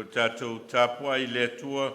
O tatou tapuai i le Atua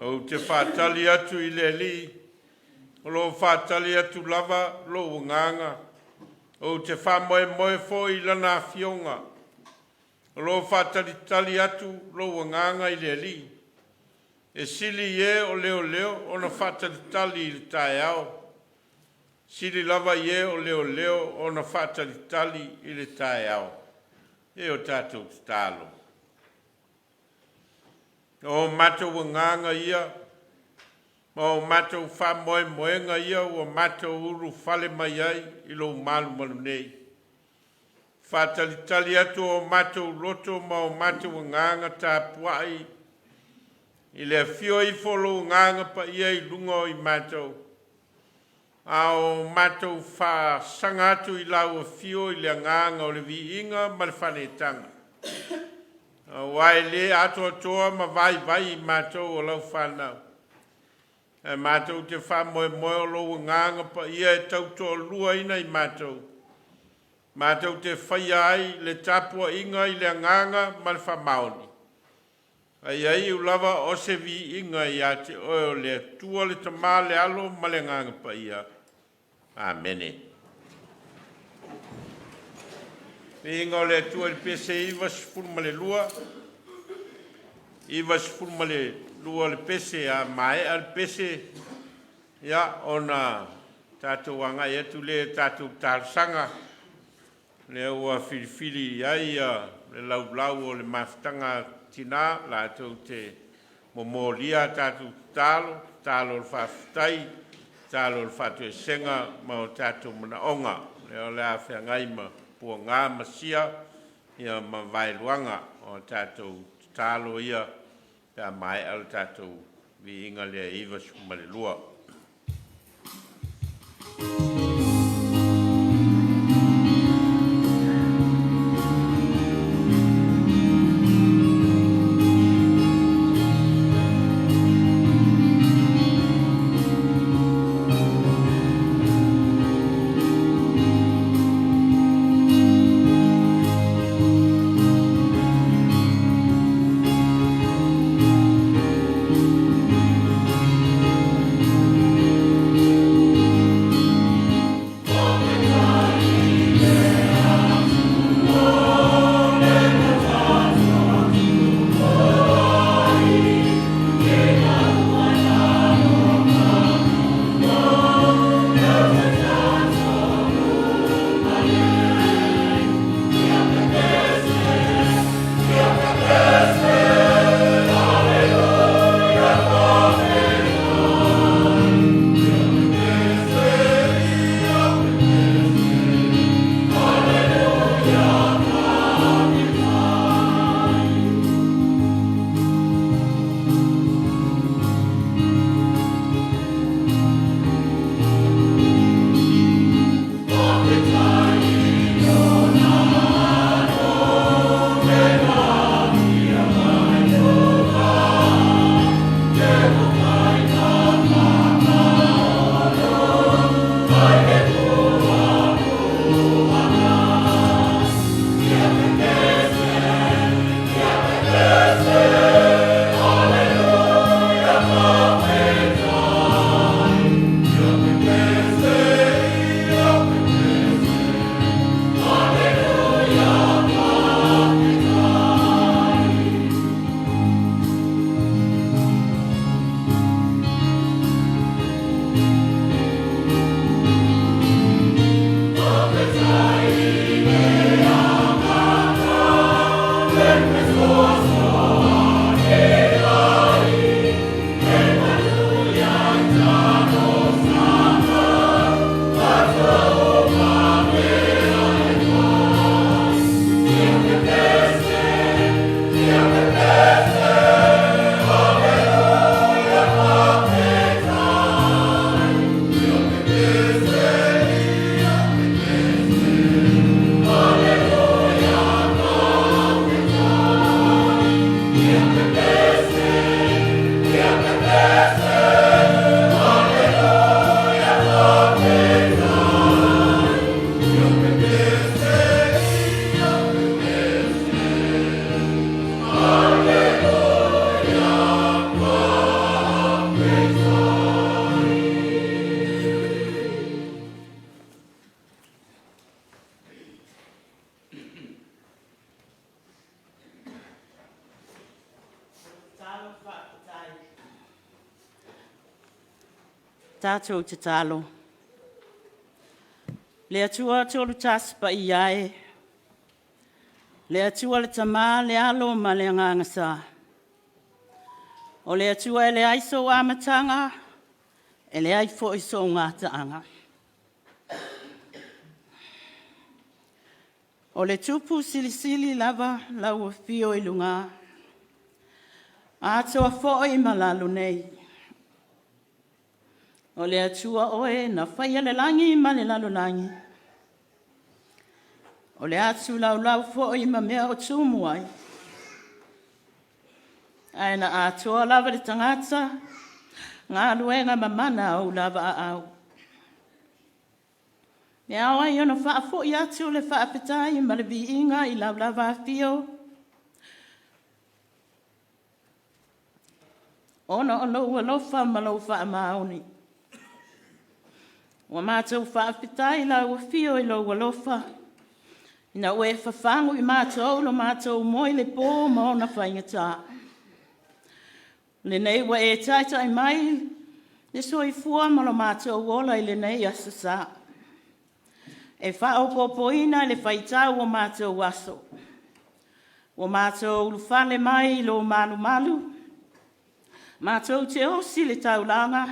Ou te faatali atu i le Alii, o lo o faatali atu lava lou agaga. Ou te faamoemoe foi i Lana Afioga. O lo o faatalitali atu lou agaga i le Alii, e sili i e o leoleo ona faatalitali i le taeao, sili lava i e o leoleo ona faatalitali i le taeao. E o tatou tatalo. O matou agaga ia ma o matou faamoemoega ia ua matou ulufale mai ai i lou malumalu nei. Faatalitali atu o matou loto ma o matou agaga tapuai i le afio ifo o lou Agaga Paia i luga o i matou, a o matou faasaga atu i lau afio i le agaga o le viiga ma le faaneetaga, aua e le atoatoa ma vaivai i matou o lau fanau, ae matou te faamoemoe o lou Agaga Paia e tautoaluaina i matou, matou te faia ai le tapuaiga i le agaga ma le faamaoni, a ia iu lava o se viiga ia te Oe o le Atua, le Tama, le Alo ma le Agaga Paia. Amene. Viiga o le Atua i le pese 92, 92 le pese, a maea le pese, ia ona tatou agai atu lea i tatou talosaga lea ua filifili i ai le laulau o le Mafutaga a Tina latou te momolia a tatou tatalo, tatalo o le faafetai, tatalo o le faatoesega ma o tatou manaoga. Lea o le a feagai ma Puaga ma Sia ia ma Vaeluaga. O a tatou tatalo ia pe a maea le tatou viiga lea e 92. Tatou tatalo. Le Atua Tolutasi Paia e, le Atua le Tama, le Alo ma le Agaga Sa. O le Atua e leai sou amataga, e leai foi sou gataaga. O le Tupu silisili lava lau afio i luga, atoa foi ma lalo nei. O le Atua oe na faia le lagi ma le lalolagi, o le atu laulau foi ma mea o tumu ai, ae na atoa lava le tagata galuega mamana a ou lava aao. E ao ai ona faafoi atu le faafetai ma le viiga i lau lava afio, ona o lou alofa ma lou faamaoni. Ua matou faafetai i lau afio i lou alofa ina ua e fafagu i matou lo matou moe i le po ma ona faigata. O lenei ua e taitai mai le soifua ma lo matou ola i lenei aso Sa, e faaopoopoina le faitau o matou aso. Ua matou ulufale mai i lo malumalu, matou te osi i le taulaga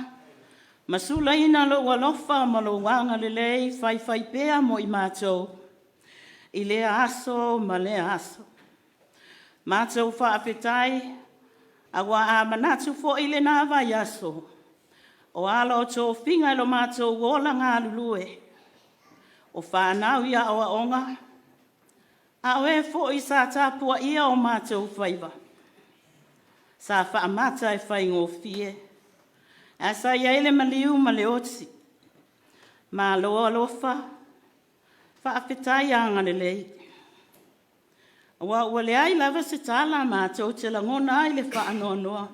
ma sulaina lou alofa ma lou agalelei faifaipea mo i matou i lea aso ma lea aso. Matou faafetai aua a manatu foi i lena vaiaso, o ala o tofiga i lo matou ola galulue, o fanau i aoaoga, a o e foi sa tapuaia o matou faiva, sa faamata e faigofie, ae sa i ai le maliu ma le oti. Malo alofa, faafetai agalelei, aua ua leai lava se tala matou te lagona ai le faanoanoa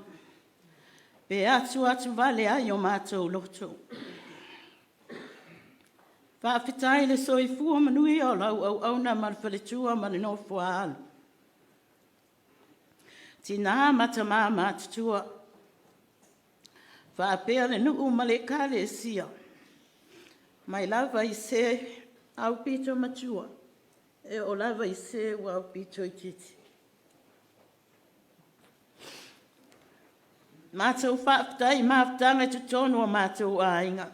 pe atuatuvale ai o matou loto. Faafetai i le soifua manuia o lau auauna ma le faletua ma le nofo a alo, tina ma tama matutua, faapea le nuu ma le Ekalesia, mai lava i se aupito matua e oo lava i se ua aupito itiiti. Matou faafetai i mafutaga i totonu o matou aiga,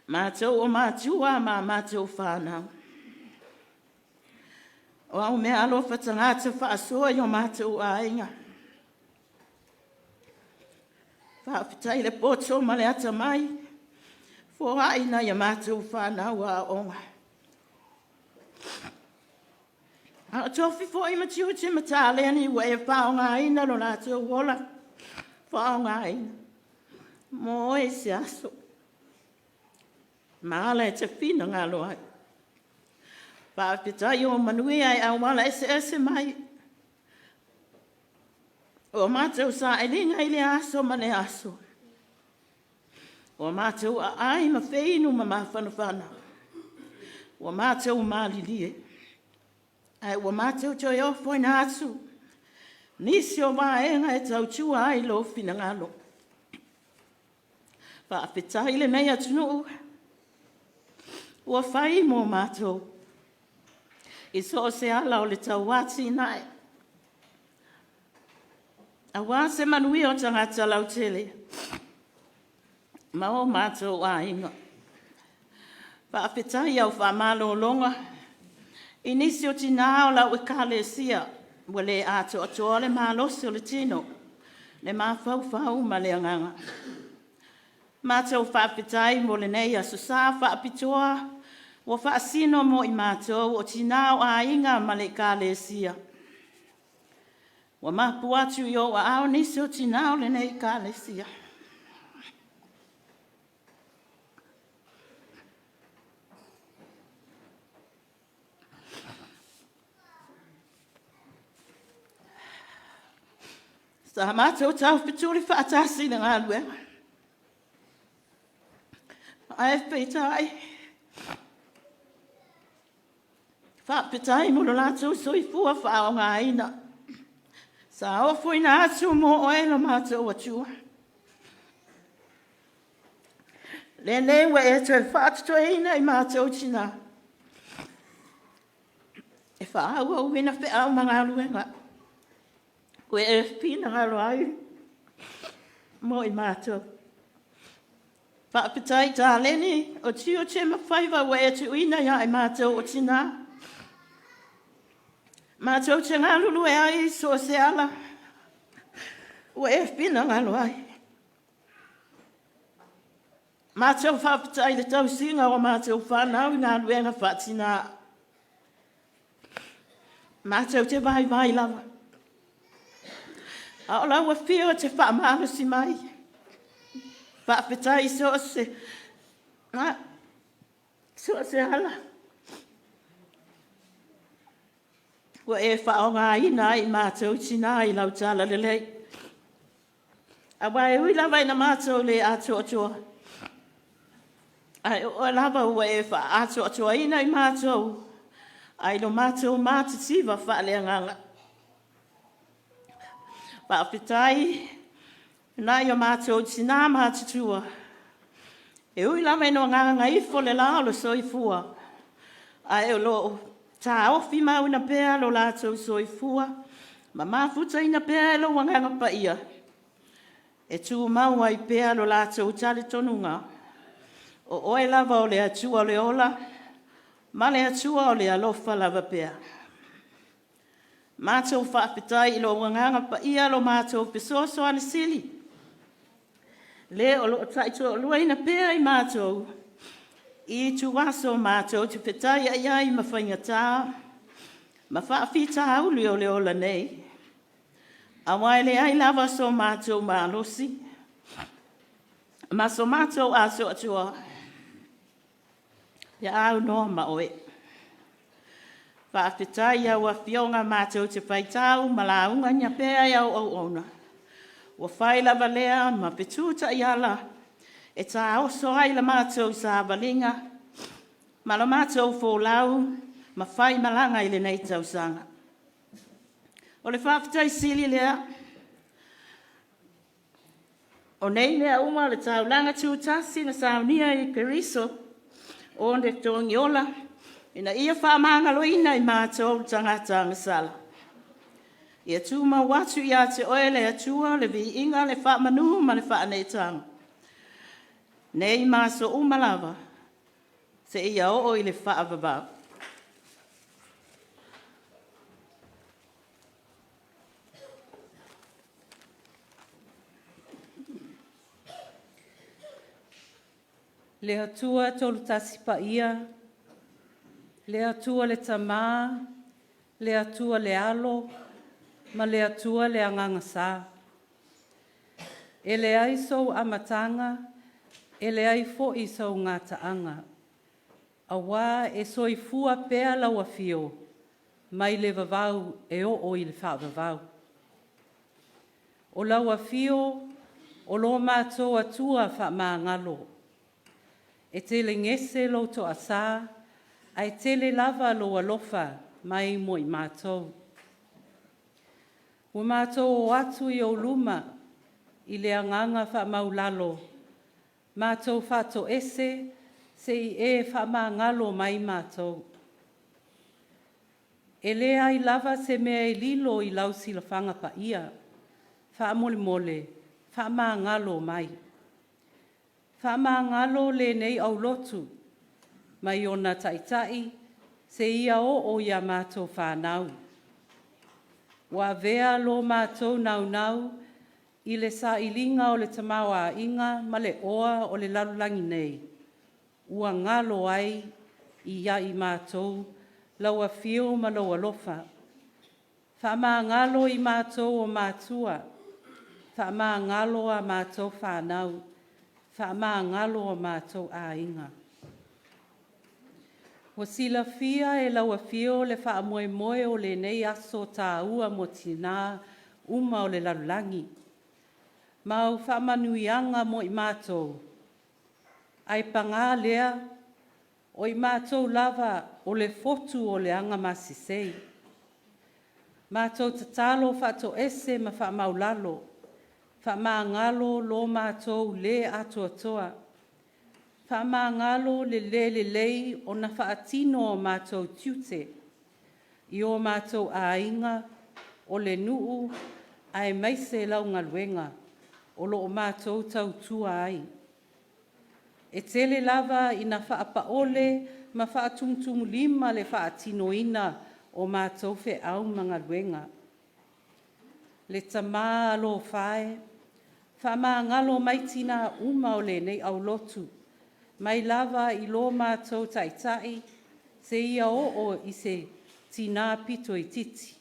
matou o matua ma a matou fanau. O au meaalofa tagata faasoa i o matou aiga. Faafetai le poto ma le atamai, foai nai a matou fanau aoaoga. A o tofi foi ma tiute ma taleni ua e faaaogaina lo latou ola faaaogaina mo oe i se aso ma ala e te finagalo ai. Faafetai o manuia e auala eseese mai o a matou sailiga i lea aso ma lea aso, ua matou aai ma feinu ma mafanafana, ua matou malilie ae ua matou toe ofoina atu nisi o vaega e tautua ai lou finagalo. Faafetai i lenei atunuu ua fai mo matou i so o se ala o le tauatinae aua se manuia o tagata lautele ma o matou aiga. Faafetai i au faamalologa i nisi o tina o lau Ekalesia ua le atoatoa le malosi o le tino, le mafaufau ma le agaga. Matou faafetai mo lenei Aso Sa faapitoa ua faasino mo i matou o tina o aiga ma le Ekalesia. Ua mapu atu i ou aao nisi o tina o lenei Ekalesia. Sa matou taufetuli faatasi i le galuega, ae peitai, faafetai mo lo latou soifua faaaogaina, sa ofoina atu mo oe lo matou Atua. Lenei ua e toe faatotoeina i matou tinā e faaauauina feau ma galuega ua e finagalo ai mo i matou. Faafetai i taleni o tiute ma faiva ua e tuuina ia i matou o tinā, matou te galulue ai i so o se ala ua e finagalo ai. Matou faafetai i le tausiga o a matou fanau i galuega faatinā. Matou te vaivai lava, a o lau Afio e te faamalosi mai. Faafetai i so o se ala ua e faaaogaina ai i matou tinā i lau talalelei. Aua e ui lava ina matou le atoatoa, ae o oe lava ua e faaatoatoaina i matou ai lo matou matitiva faaleagaga. Faafetai nai o matou tinā matutua, e ui lava ina gagaifo le la o le soifua, ae o lo o taofi mauina pea lo latou soifua ma mafutaina pea e lou Agaga Paia e tumau ai pea lo latou talitonuga, o oe lava o le Atua o le ola ma le Atua o le alofa lava pea. Matou faafetai i lou Agaga Paia lo matou fesoasoani sili, le o lo o taitoaluaina pea i matou i ituaso matou te fetaiai ai ma faigata ma faafitauli o le ola nei, aua e leai lava so matou malosi ma so matou atoatoa pe a aunoa ma oe. Faafetai i au afioga matou te faitau ma lauga pea i au auauna, ua fai lava lea ma fetu taiala e taoso ai la matou savaliga ma la matou folau ma faimalaga i lenei tausaga. O le faafetai sili lea o nei mea uma o le taulaga tutasi na saunia e Keriso o le togiola, ina ia faamagaloina i matou tagata agasala. Ia tumau atu ia te oe le Atua le viiga, le faamanu ma le faaneetaga, nei ma aso uma lava, seia oo i le faavavau. Le Atua Tolutasi Paia, le Atua le Tama, le Atua le Alo, ma le Atua le Agaga Sa. E leai sou amataga, e leai foi sou gataaga, auā e soifua pea lau Afio mai le vavau e oo i le faavavau. O lau Afio o lo matou Atua faamagalo, e telegese lou toasā, ae tele lava lou alofa mai mo i matou. Ua matou o atu i ou luma i le agaga faamaulalo, matou faatoese se i e faamagalo mai matou. E leai lava se mea e lilo i lau silafaga paia, faamolemole, faamagalo mai. Faamagalo lenei aulotu mai ona taitai seia oo ia matou fanau. Ua avea lo matou naunau i le sailiga o le tamaoaiga ma le oa o le lalolagi nei, ua galo ai ia i matou lau Afio ma lou alofa. Faamagalo i matou o matua, faamagalo a matou fanau, faamagalo o matou aiga. Ua silafia e lau Afio le faamoemoe o lenei aso tāua mo tinā uma o le lalolagi, ma au faamanuiaga mo i matou, ae pagā lea, o i matou lava o le fotu o le agamasisē. Matou tatalo faatoese ma faamaulalo, faamagalo lo matou lē atoatoa. Faamagalo le lē lelei ona faatino o matou tiute i o matou aiga, o le nuu, aemaise lau galuega o loo matou tautua ai. E tele lava ina faapaole ma faatumutumulima le faatinoina o matou feau ma galuega. Le Tamā alofa e, faamagalo mai tinā uma o lenei aulotu, mai lava i lo matou Taitai seia oo i se tinā pito itiiti.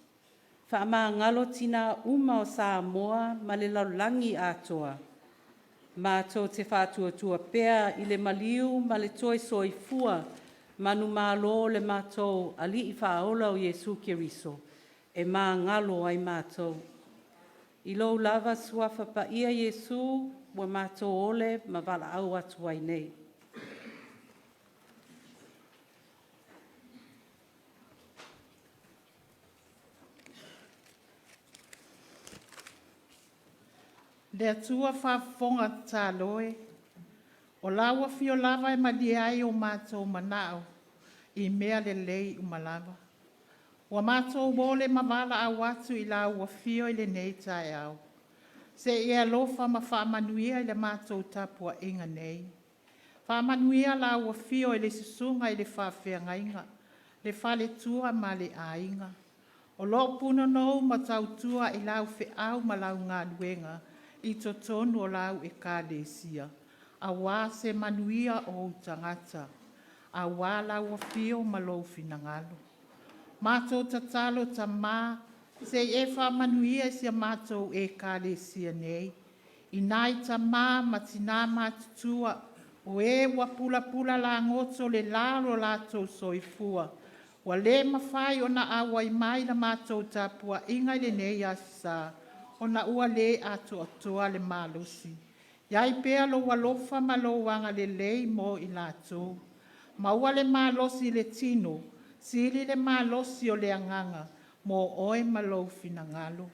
Faamagalo tinā uma o Samoa ma le lalolagi atoa. Matou te faatuatua pea i le maliu ma le toe soifua manumalo o le matou Alii Faaola o Iesu Keriso e magalo ai matou. I lou lava Suafa Paia Iesu ua matou ole ma valaau atu ai nei. Le Atua faafofoga tatalo e, o lau afio lava e malie ai o matou manao i mea lelei uma lava. Ua matou ole ma valaau atu i lau afio i lenei taeao, se i e alofa ma faamanuia i le matou tapuaiga nei. Faamanuia lau afio i le susuga i le faafeagaiga, le faletua ma le aiga, o lo o punonou ma tautua i lau feau ma lau galuega i totonu o lau Ekalesia, aua se manuia o ou tagata, aua lau afio ma lou finagalo. Matou tatalo Tama, se i e faamanuia i si a matou Ekalesia nei, i nai tama ma tinā matutua o e ua pulapula lagoto le la o lo latou soifua, ua le mafai ona auai mai i la matou tapuaiga i lenei Aso Sa ona ua le atoatoa le malosi. I ai pea lou alofa ma lou agalelei mo i latou. Maua le malosi i le tino, sili le malosi o le agaga mo oe ma lou finagalo.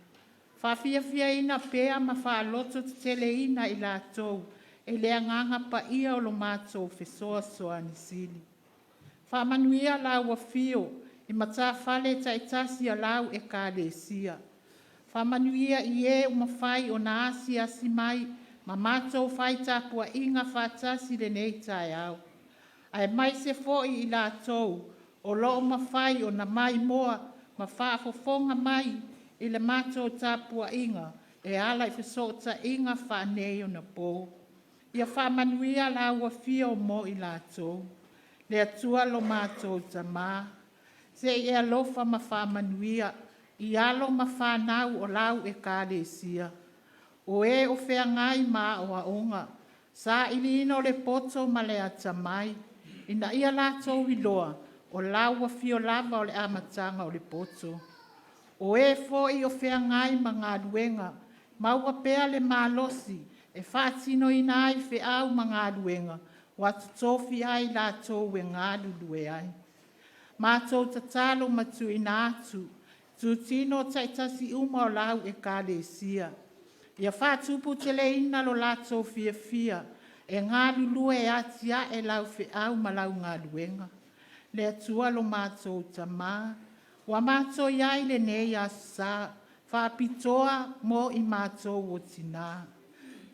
Faafiafiaina pea ma faalototeteleina i latou e le Agaga Paia o lo matou Fesoasoani Sili. Faamanuia lau afio i matafale taitasi a lau Ekalesia. Faamanuia i e ua mafai ona asiasi mai ma matou fai tapuaiga faatasi i lenei taeao, aemaise foi i latou o lo o mafai ona maimoa ma faafofoga mai i le matou tapuaiga e ala i fesootaiga faaneionapo. Ia faamanuia lau afio mo i latou. Le Atua lo matou Tama, se i e alofa ma faamanuia i alo ma fanau o lau Ekalesia, o e o feagai ma aoaoga, sailiina o le poto ma le atamai, ina ia latou iloa o lau afio lava o le amataga o le poto. O e foi o feagai ma galuega, maua pea le malosi e faatinoina ai feau ma galuega ua totofi ai i latou e galulue ai. Matou tatalo ma tuuina atu itutino taitasi uma o lau Ekalesia, ia faatuputeleina lo latou fiafia e galulue e atia'e lau feau ma lau galuega. Le Atua lo matou Tama, ua matou i ai i lenei Aso Sa faapitoa mo i matou o tina.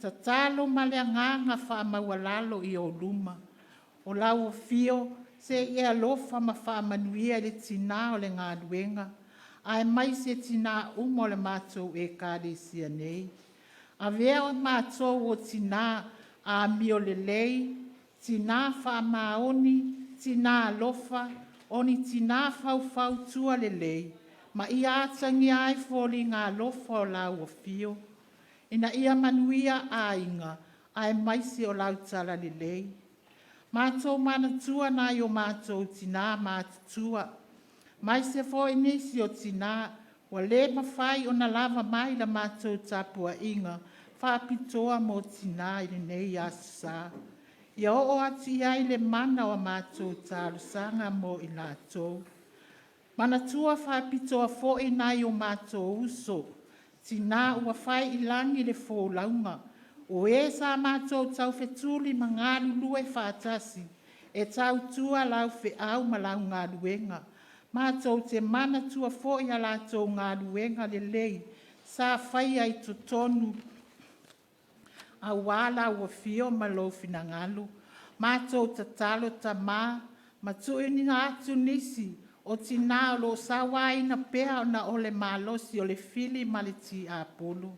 Tatalo ma le agaga faamaualalo i ou luma, o lau afio se i e alofa ma faamanuia i le tina o le galuega, aemaise tina uma o le matou Ekalesia nei. Avea matou o tina amiolelei, tina faamaoni, tina alofa, o ni tina faufautua lelei, ma ia atagia ai foliga alofa o lau afio, ina ia manuia aiga aemaise o lau talalelei. Matou manatua nai o matou tinã matutua, aemaise foi nisi o tinã ua le mafai ona lava mai i la matou tapuaiga faapitoa mo tinã i lenei Aso Sa. Ia oo atu i ai le mana o a matou talosaga mo i latou. Manatua faapitoa foi nai o matou uso, tinã ua fai i lagi le folauga. O e sa matou taufetuli ma galulue faatasi e tautua lau feau ma lau galuega. Matou te manatua foi a latou galuega lelei sa faia i totonu auā lau afio ma lou finagalo. Matou tatalo Tamā, ma tuuina atu nisi o tinā o lo o sauāina pea ona o le malosi o le fili ma le tiapolo,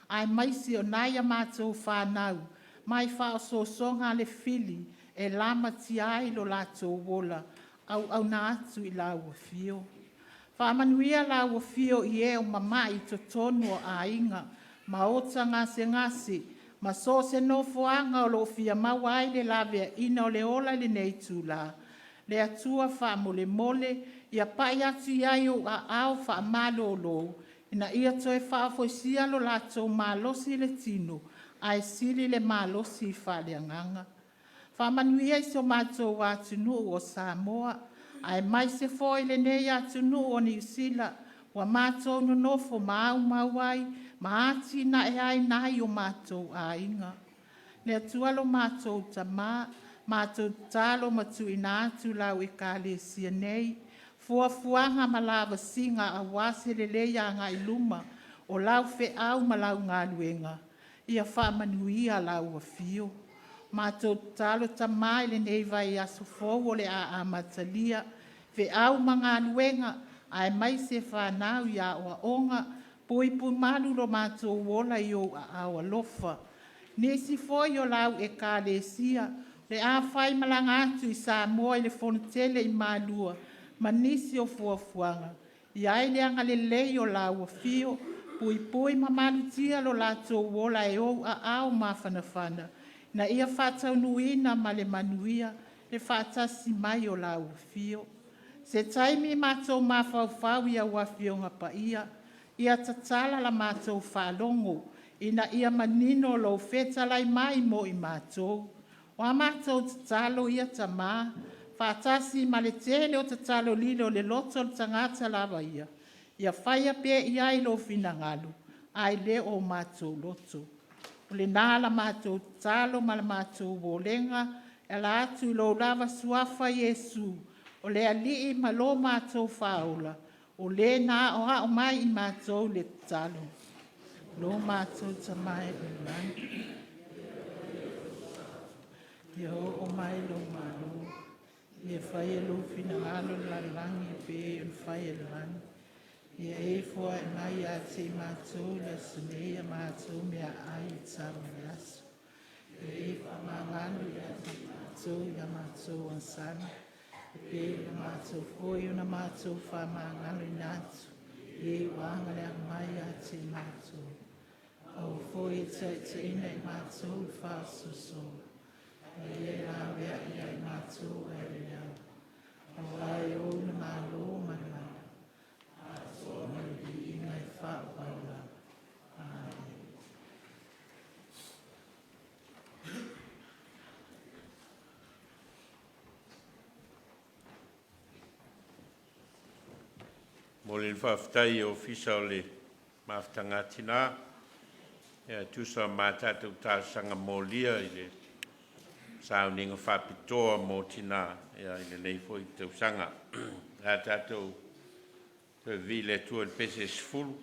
aemaise o nai a matou fanau mai faaosoosoga a le fili e lamatia ai lo latou ola, auauna atu i lau Afio. Faamanuia lau Afio i e o mama'i i totonu o aiga, maota gasegase ma so o se nofoaga o lo o fia maua ai le laveaiina o le ola i lenei itulā. Le Atua faamolemole, ia pa'i atu i ai ou aao faamalōlō ina ia toe faafoisia lo latou malosi i le tino ae sili le malosi faaleagaga. Faamanuia i si o matou atunuu o Samoa, aemaise foi lenei atunuu o Niu Sila ua matou nonofo ma aumau ai ma atinae ai nai o matou aiga. Le Atua lo matou Tamā, matou tatalo ma tuuina atu lau Ekalesia nei, fuafuaga ma lavasiga aua se lelei agai i luma o lau feau ma lau galuega, ia faamanuia lau Afio. Matou tatalo Tamā i lenei vaiaso fou o le a amatalia, feau ma galuega aemaise fanau i aoaoga, puipui malu lo matou ola i ou aao alofa. Nisi foi o lau Ekalesia o le a faimalaga atu i Samoa i le Fonotele i Malua ma nisi o fuafuaga, i ai le agalelei o lau Afio, puipui ma malutia lo latou ola e ou aao mafanafana ina ia faataunuuina ma le manuia le faatasi mai o lau Afio. Se taimi matou mafaufau i au Afioga Paia, ia tatala la matou faalogo ina ia manino lou fetalai mai mo i matou. O a matou tatalo ia Tamā, faatasi ma le tele o tatalo lilo i le loto o le tagata lava ia, ia faia pea i ai lou finagalo ae le o matou loto. O lena la matou tatalo ma le matou olega e ala atu i lou lava Suafa Iesu, o le Alii ma lo matou Faaola, o Le na aoao mai i matou le tatalo. Lo matou Tamā i le lagi, ia oo mai lou Malo. Ia faia lou finagalo i le lalolagi e pei ona fai i le lagi. Ia e ifo mai ia te i matou i le aso nei a matou meaai i le tau o le aso. Ia e faamagalo ia te i matou i a matou agasala, e pei ona matou foi ona matou faamagaloina atu i e ua agaleaga mai ia te i matou. Aua foi e te taitaiina i matou i le faasoasoa, a ia e laveai ia i matou mai le leaga. Auā e Ou le Malo ma le mana atoa ma le viiga e faavavau lava. Amene. Momoli le faafetai i Ofisa o le Mafutaga a Tina e tusa ma tatou talosaga molia i le sauniga faapitoa mo tina i lenei foi tausaga. O le a tatou toe vivii i le Atua i le pese e 10.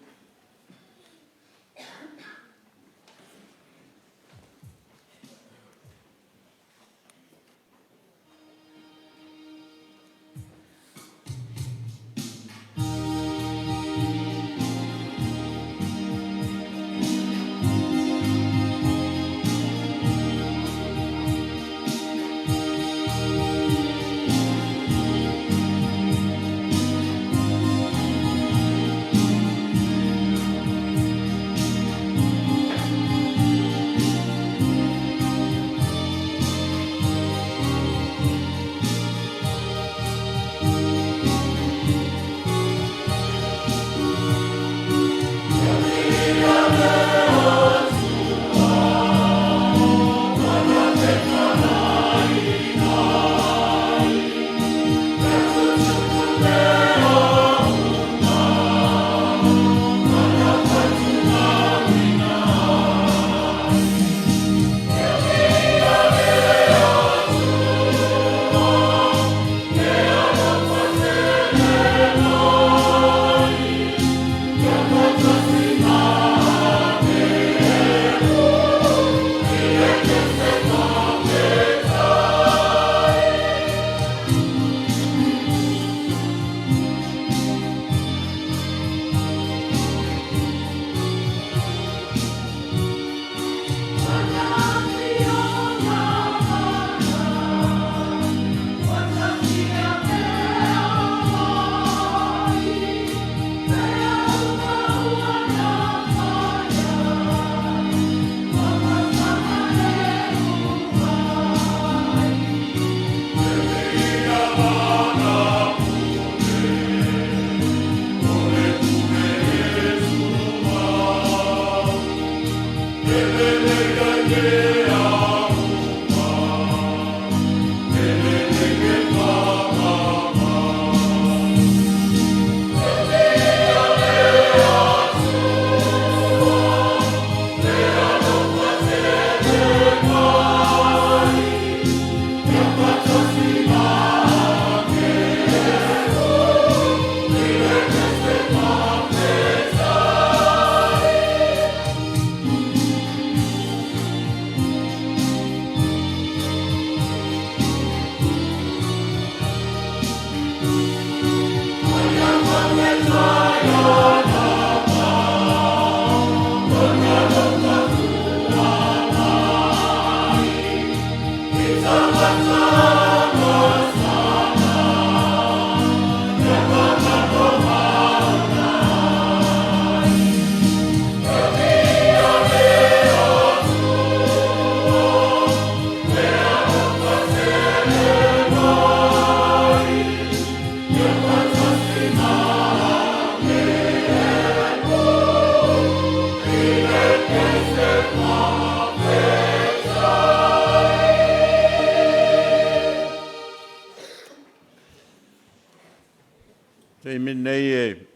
Taimi lenei e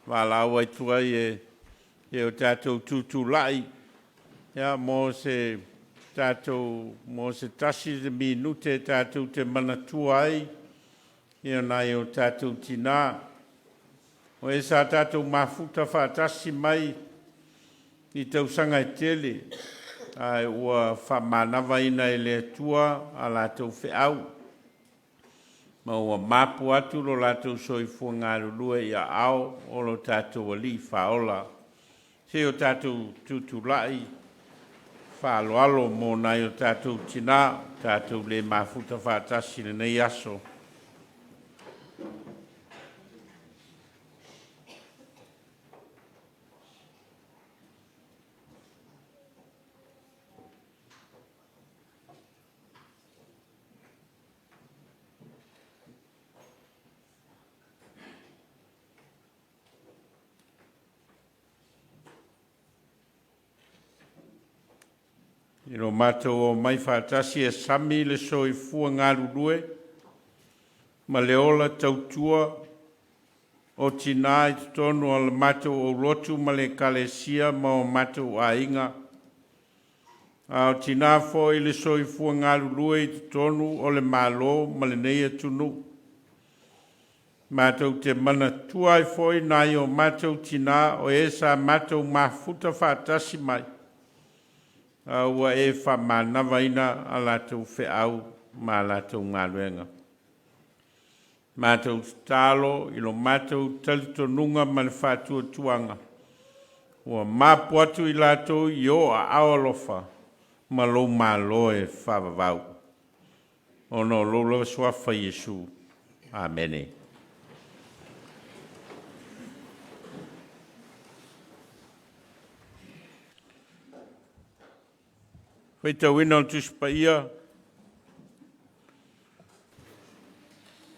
valaau atu ai e e o tatou tutulai ia, mo se tatou mo se tasi le minute tatou te manatua ai ia nai o tatou tinā. O e sa tatou mafuta faatasi mai i tausaga e tele, ae ua faamanavaina e le Atua a latou feau, ma ua mapu atu lo latou soifua galulue i aao o lo tatou Alii Faaola. Se o tatou tutulai faaaloalo mo nai o tatou tinā, tatou le mafuta faatasi i lenei aso. I lo matou omai faatasi e sami le soifua galulue ma le ola tautua o tinā i totonu o le matou aulotu ma le ekalesia ma o matou aiga, a o tinā foi le soifua galulue i totonu o le Malo ma lenei atunuu. Matou te manatua ai foi nai o matou tinā o e sa matou mafuta faatasi mai, a ua e faamanavaina a latou feau ma a latou galuega. Matou tatalo i lo matou talitonuga ma le faatuatuaga, ua mapu atu i latou i o aao alofa ma lou malo e faavavau. Ona o lou lava suafa Iesu. Amene. Faitauina o le Tusi Paia,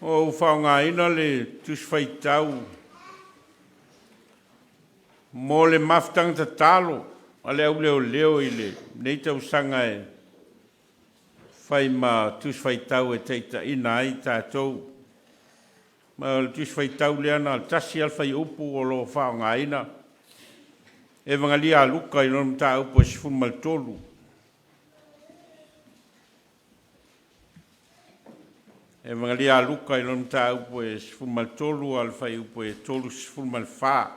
ua ou faaaogaina le Tusi Faitau mo le mafutaga tatalo a le auleoleo i lenei tausaga e fai ma Tusi Faitau e taitaiina ai tatou. Ma o le Tusi Faitau lea na o le tasi lava le fuaiupu o lo o faaaogaina. Evagalia a Luka i lona mataupu e 13. Evagalia a Luka i lona mataupu e 13 a le fuaiupu e 34.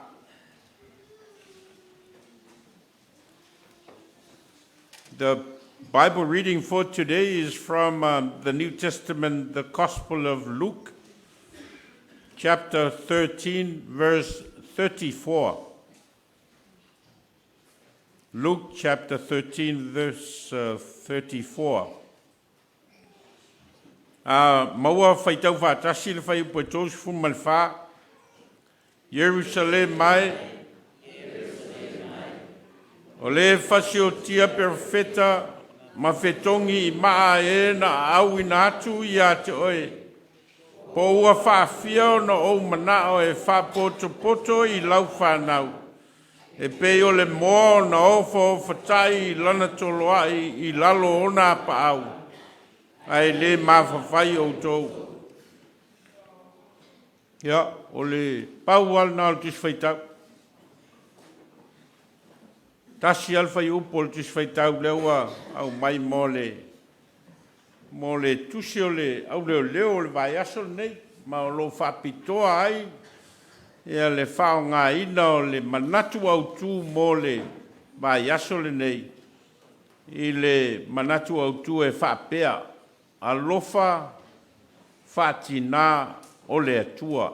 The Bible reading for today is from the New Testament, the Gospel of Luke, chapter 13, verse 34. Luke chapter 13, verse 34. Maua faitau faatasi le fuaiupu e 34. Ierusalema e, o le fasiotia perofeta ma fetogi i maa e na aauina atu ia te oe, po ua faafia ona ou manao e faapotopoto i lau fanau, E pei o le moa ona ofaofatai i lana toloai i lalo o ona apaau, ae le mafafai outou. Ia, o le pau lava lena o le Tusi Faitau. Tasi lava le fuaiupu o le Tusi Faitau lea ua aumai mo le mo le tusi o le auleoleo o le vaiaso lenei, ma o lo o faapitoa ai ia le faaaogaina o le manatu autu mo le vaiaso lenei i le manatu autu e faapea, Alofa Faatina o le Atua,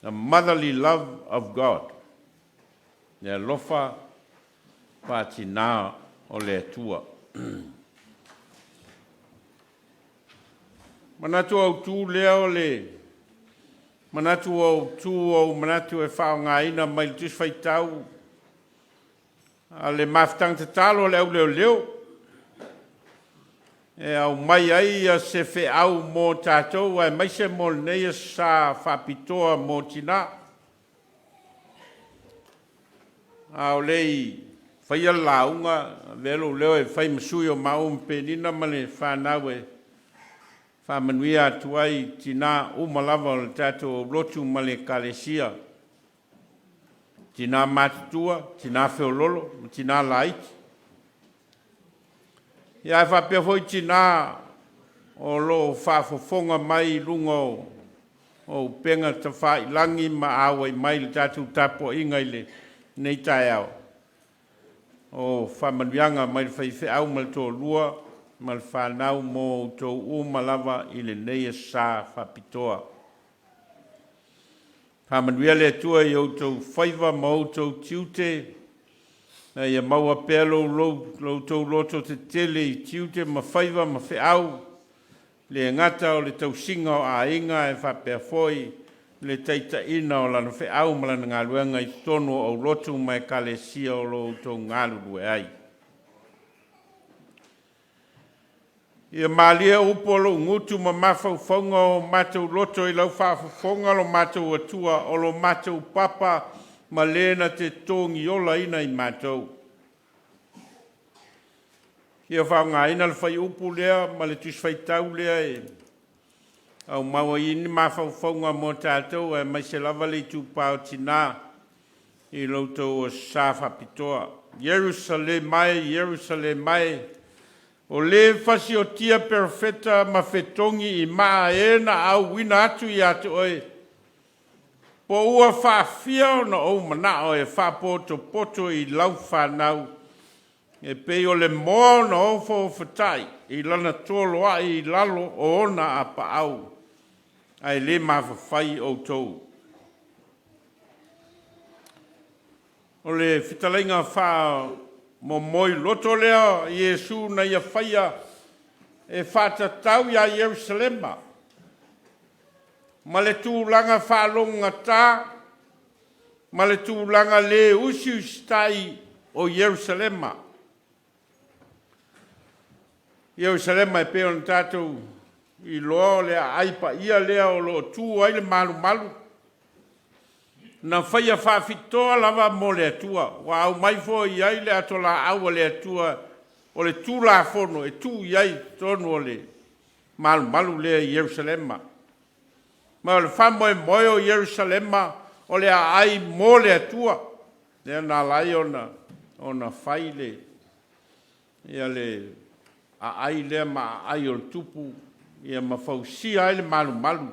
the motherly love of God, le alofa faatina o le Atua. Manatu autu lea o le manatu autu o manatu e faaaogaina mai le Tusi Faitau a le mafutaga tatalo a le auleoleo e aumai ai se feau mo tatou aemaise mo lenei aso sa faapitoa mo tina. A o le i faia le lauga, avea lou leo e fai ma sui o maua ma Penina ma le fanau e faamanuia atu ai i tina uma lava o le tatou aulotu ma le Ekalesia, tina matutua, tina feoloolo ma tina laiti. Ia ae faapea foi tina o lo o faafofoga mai i luga o upega tafailagi ma auai mai i le tatou tapuaiga i lenei taeao. O faamanuiaga mai le faifeau ma le toalua ma le fanau mo outou uma lava i lenei aso sa faapitoa. Faamanuia le Atua i outou faiva ma outou tiute, ina ia maua pea lo outou loto tetele i tiute ma faiva ma feau, le gata o le tausiga o aiga ae faapea foi le taitaiina o Lana feau ma Lana galuega i totonu o aulotu ma ekalesia o lo o outou galulue ai. Ia malie upu o lou gutu ma mafaufauga o matou loto i lau faafofoga lo matou Atua, o lo matou papa ma le na te togiolaina i matou. Fia faaaogaina le fuaiupu lea ma le Tusi Faitau lea e aumau ai ni mafaufauga mo tatou aemaise lava le itupa o tina i lo outou aso sa faapitoa. Ierusalema e, Ierusalema e, o le fasiotia perofeta ma fetogi i maa e na auina atu ia te oe, po ua faafia ona ou manao e faapotopoto i lau fanau, e pei o le moa ona ofaofatai i lana toloai i lalo o ona apaau, ae le mafafai outou. O le fetalaiga faamomoi loto lea o Iesu na ia faia e faatatau ia Ierusalema ma le tulaga faalogogata ma le tulaga le usiusitai o Ierusalema. Ierusalema e pei ona tatou iloa o le aai paia lea o lo o tu ai le malumalu na faia faapitoa lava mo le Atua, ua aumai foi i ai le atolaau a le Atua o le Tulafono e tuu i ai i totonu o le malumalu lea i Ierusalema. Ma o le faamoemoe o Ierusalema o le aai mo le Atua, lea na ala ai ona fai le ia le aai lea ma aai o le tupu ia ma fausia ai le malumalu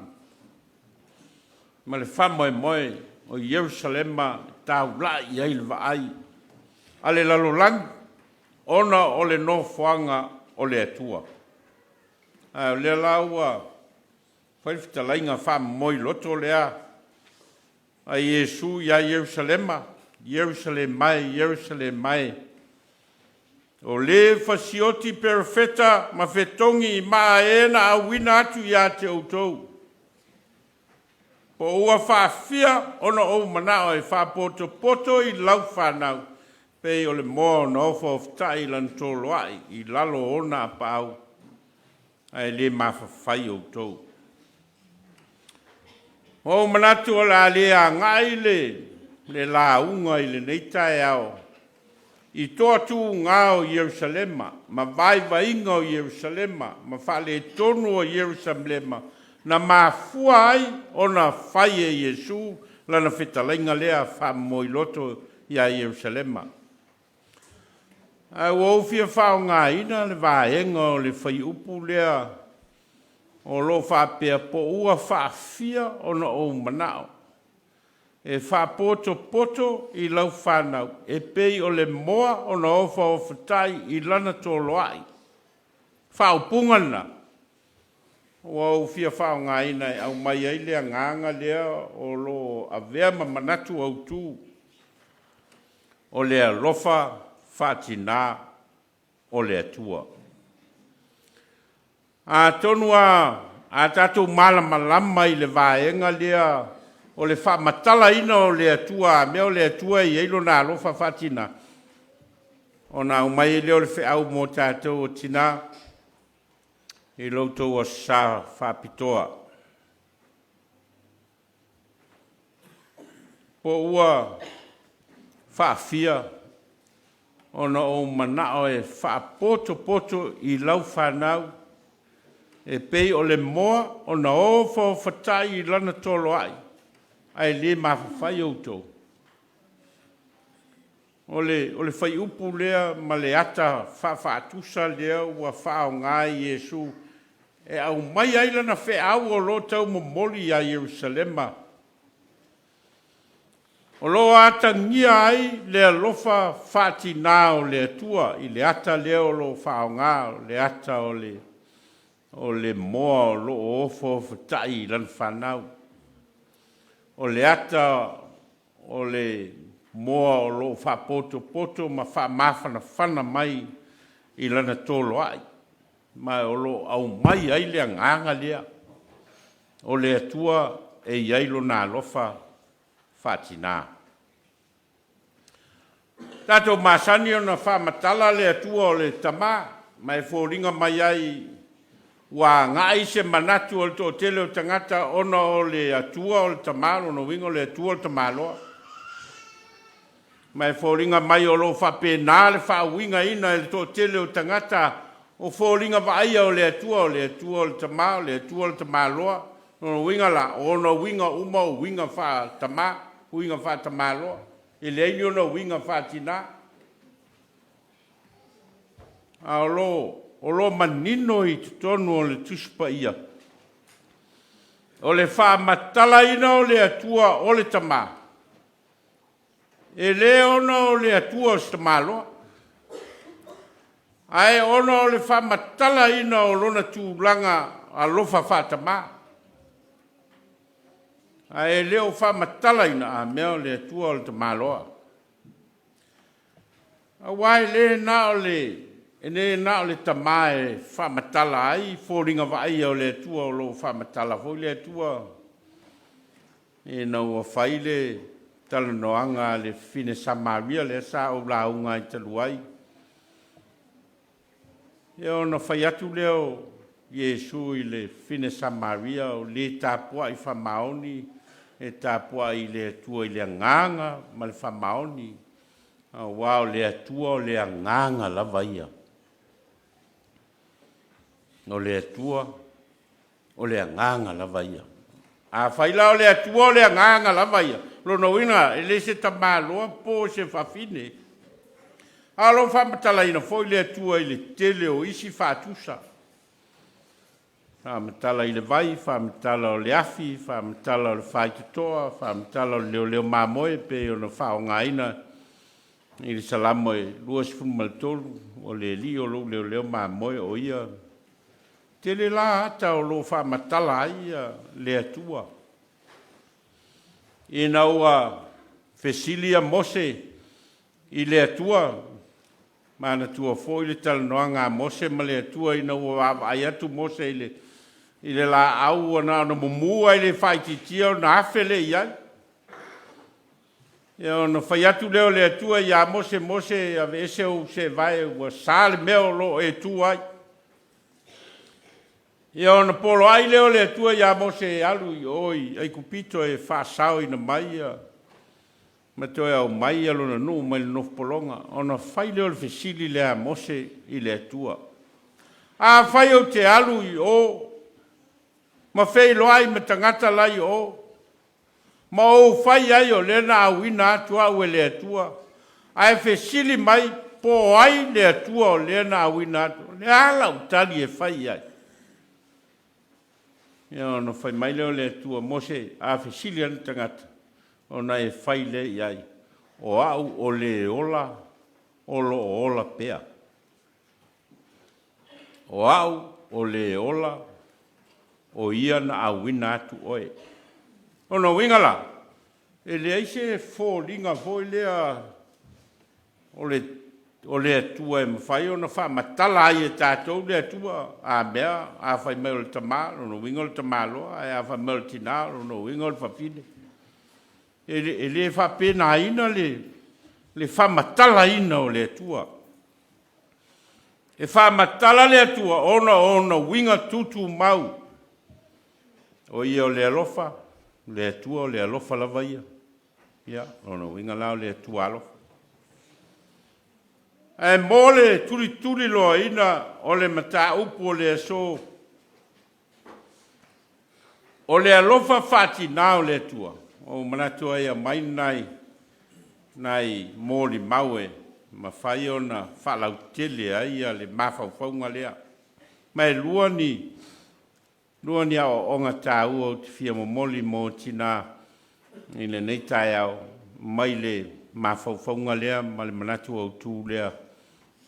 ma le faamoemoe o Ierusalema e taulai i ai le vaai a le lalolagi ona o le nofoaga o le Atua. Ae o lea la ua fai le fetalaiga faamomoi loto lea a Iesu ia Ierusalema, Ierusalema e, Ierusalema e, o le fasioti perofeta ma fetogi i maa e na auina atu ia te outou, po ua faafia ona ou manao e faapotopoto i lau fanau, pei o le moa ona ofaofatai i lana toloai i lalo o ona apaau, ae le mafafai outou. Ua ou manatu o le a le agai le le lauga i lenei taeao i toatuuga o Ierusalema ma vaivaiga o Ierusalema ma faaletonu o Ierusalema na mafua ai ona fai e Iesu lana fetalaiga lea faamomoiloto iā Ierusalema. Ae ua ou fia faaaogaina le vaega o le fuaiupu lea o lo o faapea po ua faafia ona ou manao e faapotopoto i lau fanau e pei o le moa ona ofaofatai i lana toloai. Faaupuga lena ua ou fia faaaogaina e aumai ai le agaga lea o lo o avea ma manatu autu o le alofa faatina o le Atua. Atonu a tatou malamalama i le vaega lea o le faamatalaina o le Atua, a mea o le Atua e i ai Lona alofa faatina, ona aumai ai lea o le feau mo tatou o tina i lo outou Aso Sa faapitoa. Po ua faafia ona ou manao e faapotopoto i lau fanau e pei o le moa ona ofaofatai i lana toloai ae le mafafai outou. O le fuaiupu lea ma le ata faafaatusa lea ua faaaoga e Iesu e aumai ai lana feau o lo o taumomoli ia Ierusalema, o lo o atagia ai le alofa faatina o le Atua i le ata lea o lo o faaaoga, o le ata o le O le moa o lo o ofaofatai i lana fanau. O le ata o le moa o lo o faapotopoto ma faamafanafana mai i lana toloai, ma o lo o aumai ai le agaga lea o le Atua e i ai Lona alofa faatina. Tatou masani ona faamatala le Atua o le Tama, ma e foliga mai ai ua agai se manatu o le toatele o tagata ona o le Atua o le Tama, lona uiga o le Atua o le Tamaloa. Ma e foliga mai o lo o faapena le faauigaina e le toatele o tagata o foliga vaaia o le Atua, o le Atua o le Tama, o le Atua o le Tamaloa. Lona uiga la, o ona uiga uma o uiga faa-tama, uiga faa-tamaloa. E leai ni ona uiga faa-tina. A o lo o manino i totonu o le Tusi Paia, o le faamatalaina o le Atua o le Tama, e le ona o le Atua o se tamaloa, ae ona o le faamatalaina o lona tulaga alofa faatama. Ae le o faamatalaina a mea o le Atua o le tamaloa. Aua e le na o le, e le na o le tama e faamatala ai foliga vaaia o le Atua o lo o faamatala foi le Atua ina ua fai le talanoaga a le fafine Samaria lea sa ou lauga ai talu ai. Ia ona fai atu lea o Iesu i le fafine Samaria, o le tapuai faamaoni, e tapuai i le Atua i le agaga ma le faamaoni, aua o le Atua o le agaga lava ia. O le Atua o le agaga lava ia. Afai la o le Atua o le agaga lava ia, lona uiga e le se tamaloa po o se fafine. A o lo o faamatalaina foi le Atua i le tele o isi faatusa, faamatala i le vai, faamatala o le afi, faamatala o le faitotoa, faamatala o le leoleo mamoe e pei ona faaaogaina i le Salamo e 23, o le Alii o lou leoleo mamoe o ia. Tele la ata o lo o faamatala ai le Atua. Ina ua fesili a Mose i le Atua, manatua foi le talanoaga a Mose ma le Atua ina ua vaavaai atu Mose i le i le laau ua na ona mumu ae le faaitiitia ona afe lea i ai. Ia ona fai atu lea o le Atua ia Mose, Mose aveese ou seevae ua sa le mea o lo o e tu ai. Ia ona poloai lea o le Atua ia Mose e alu i o i Aikupito e faasaoina mai ia Ma toe aumai lona nuu mai le nofopologa, ona fai lea o le fesili lea a Mose i le Atua, Afai ou te alu i o ma feiloai ma tagata la i o, ma ou fai ai o lea na auina atu au e le Atua, ae fesili mai po o ai le Atua o lea na auina atu, o le a lau tali e fai i ai? Ia ona fai mai lea o le Atua, Mose, a fesili ane tagata, ona e fai lea i ai, O au o le ola o lo o ola pea. O au o le ola o ia na auina atu oe. O lona uiga la, e leai se foliga foi lea o le o le Atua e mafai ona faamatala ai e tatou le Atua, a mea, a fai mai o le Tama, o lona uiga o le tamaloa, ae a fai mai o le Tina, o lona uiga o le fafine. E le, e le faapenaina le, le faamatalaina o le Atua. E faamatala le Atua ona o ona uiga tutumau. O ia o le alofa, o le Atua o le alofa lava ia. Ia, o lona uiga la o le Atua alofa. Ae mo le tulituliloaina o le mataupu o le aso, o le alofa faatina o le Atua, ua ou manatu ai e aumai nai nai molimau e mafai ona faalautele ai le mafaufauga lea. Ma e lua ni Lua ni aoaoga taua ou te fia momoli mo tina i lenei taeao mai le mafaufauga lea ma le manatu autu lea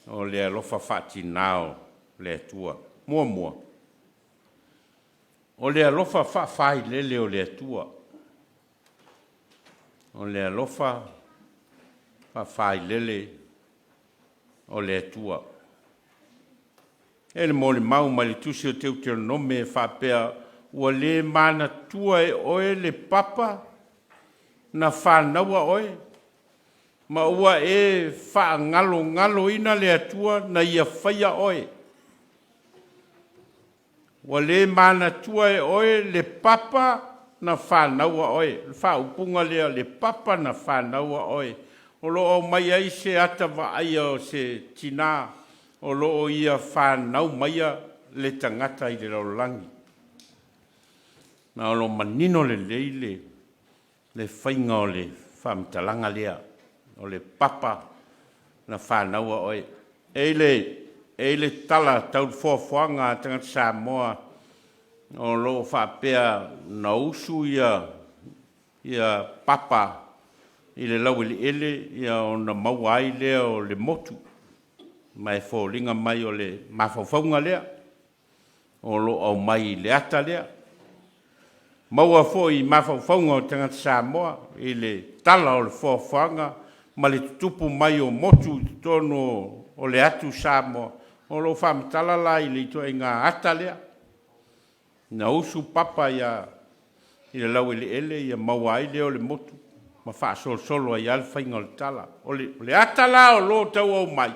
o le alofa faatina o le Atua. Muamua, o le alofa faafailele o le Atua. O le alofa faafailele o le Atua. E le molimau mai le Tusi o Teuteronome e faapea, Ua le manatua e oe le papa na fanaua oe, ma ua e faagalogaloina le Atua na ia faia oe. Ua le manatua e oe le papa na fanaua oe. O le faaupuga lea, le papa na fanaua oe, o lo o aumai ai se ata vaaia o se tina o lo o ia fanau maia le tagata i le lalolagi. Ma o lo o manino lelei le le faiga o le faamatalaga lea, o le papa na fanaua oe. E i le, e i le tala tau le foafoaga a tagata Samoa o lo o faapea na usu ia, ia papa i le laueleele ia ona maua ai lea o le motu, ma e foliga mai o le mafaufauga lea. o lo o aumai i le ata lea. Maua foi i mafaufauga o tagata Samoa i le tala o le foafoaga ma le tutupu mai o motu i totonu o le atu Samoa, o lo o faamatala la i le ituaiga ata lea, na usu papa ia i le laueleele ia maua ai lea o le motu ma faasolosolo ai lava le faiga o le tala. O le ata la o lo o tau aumai,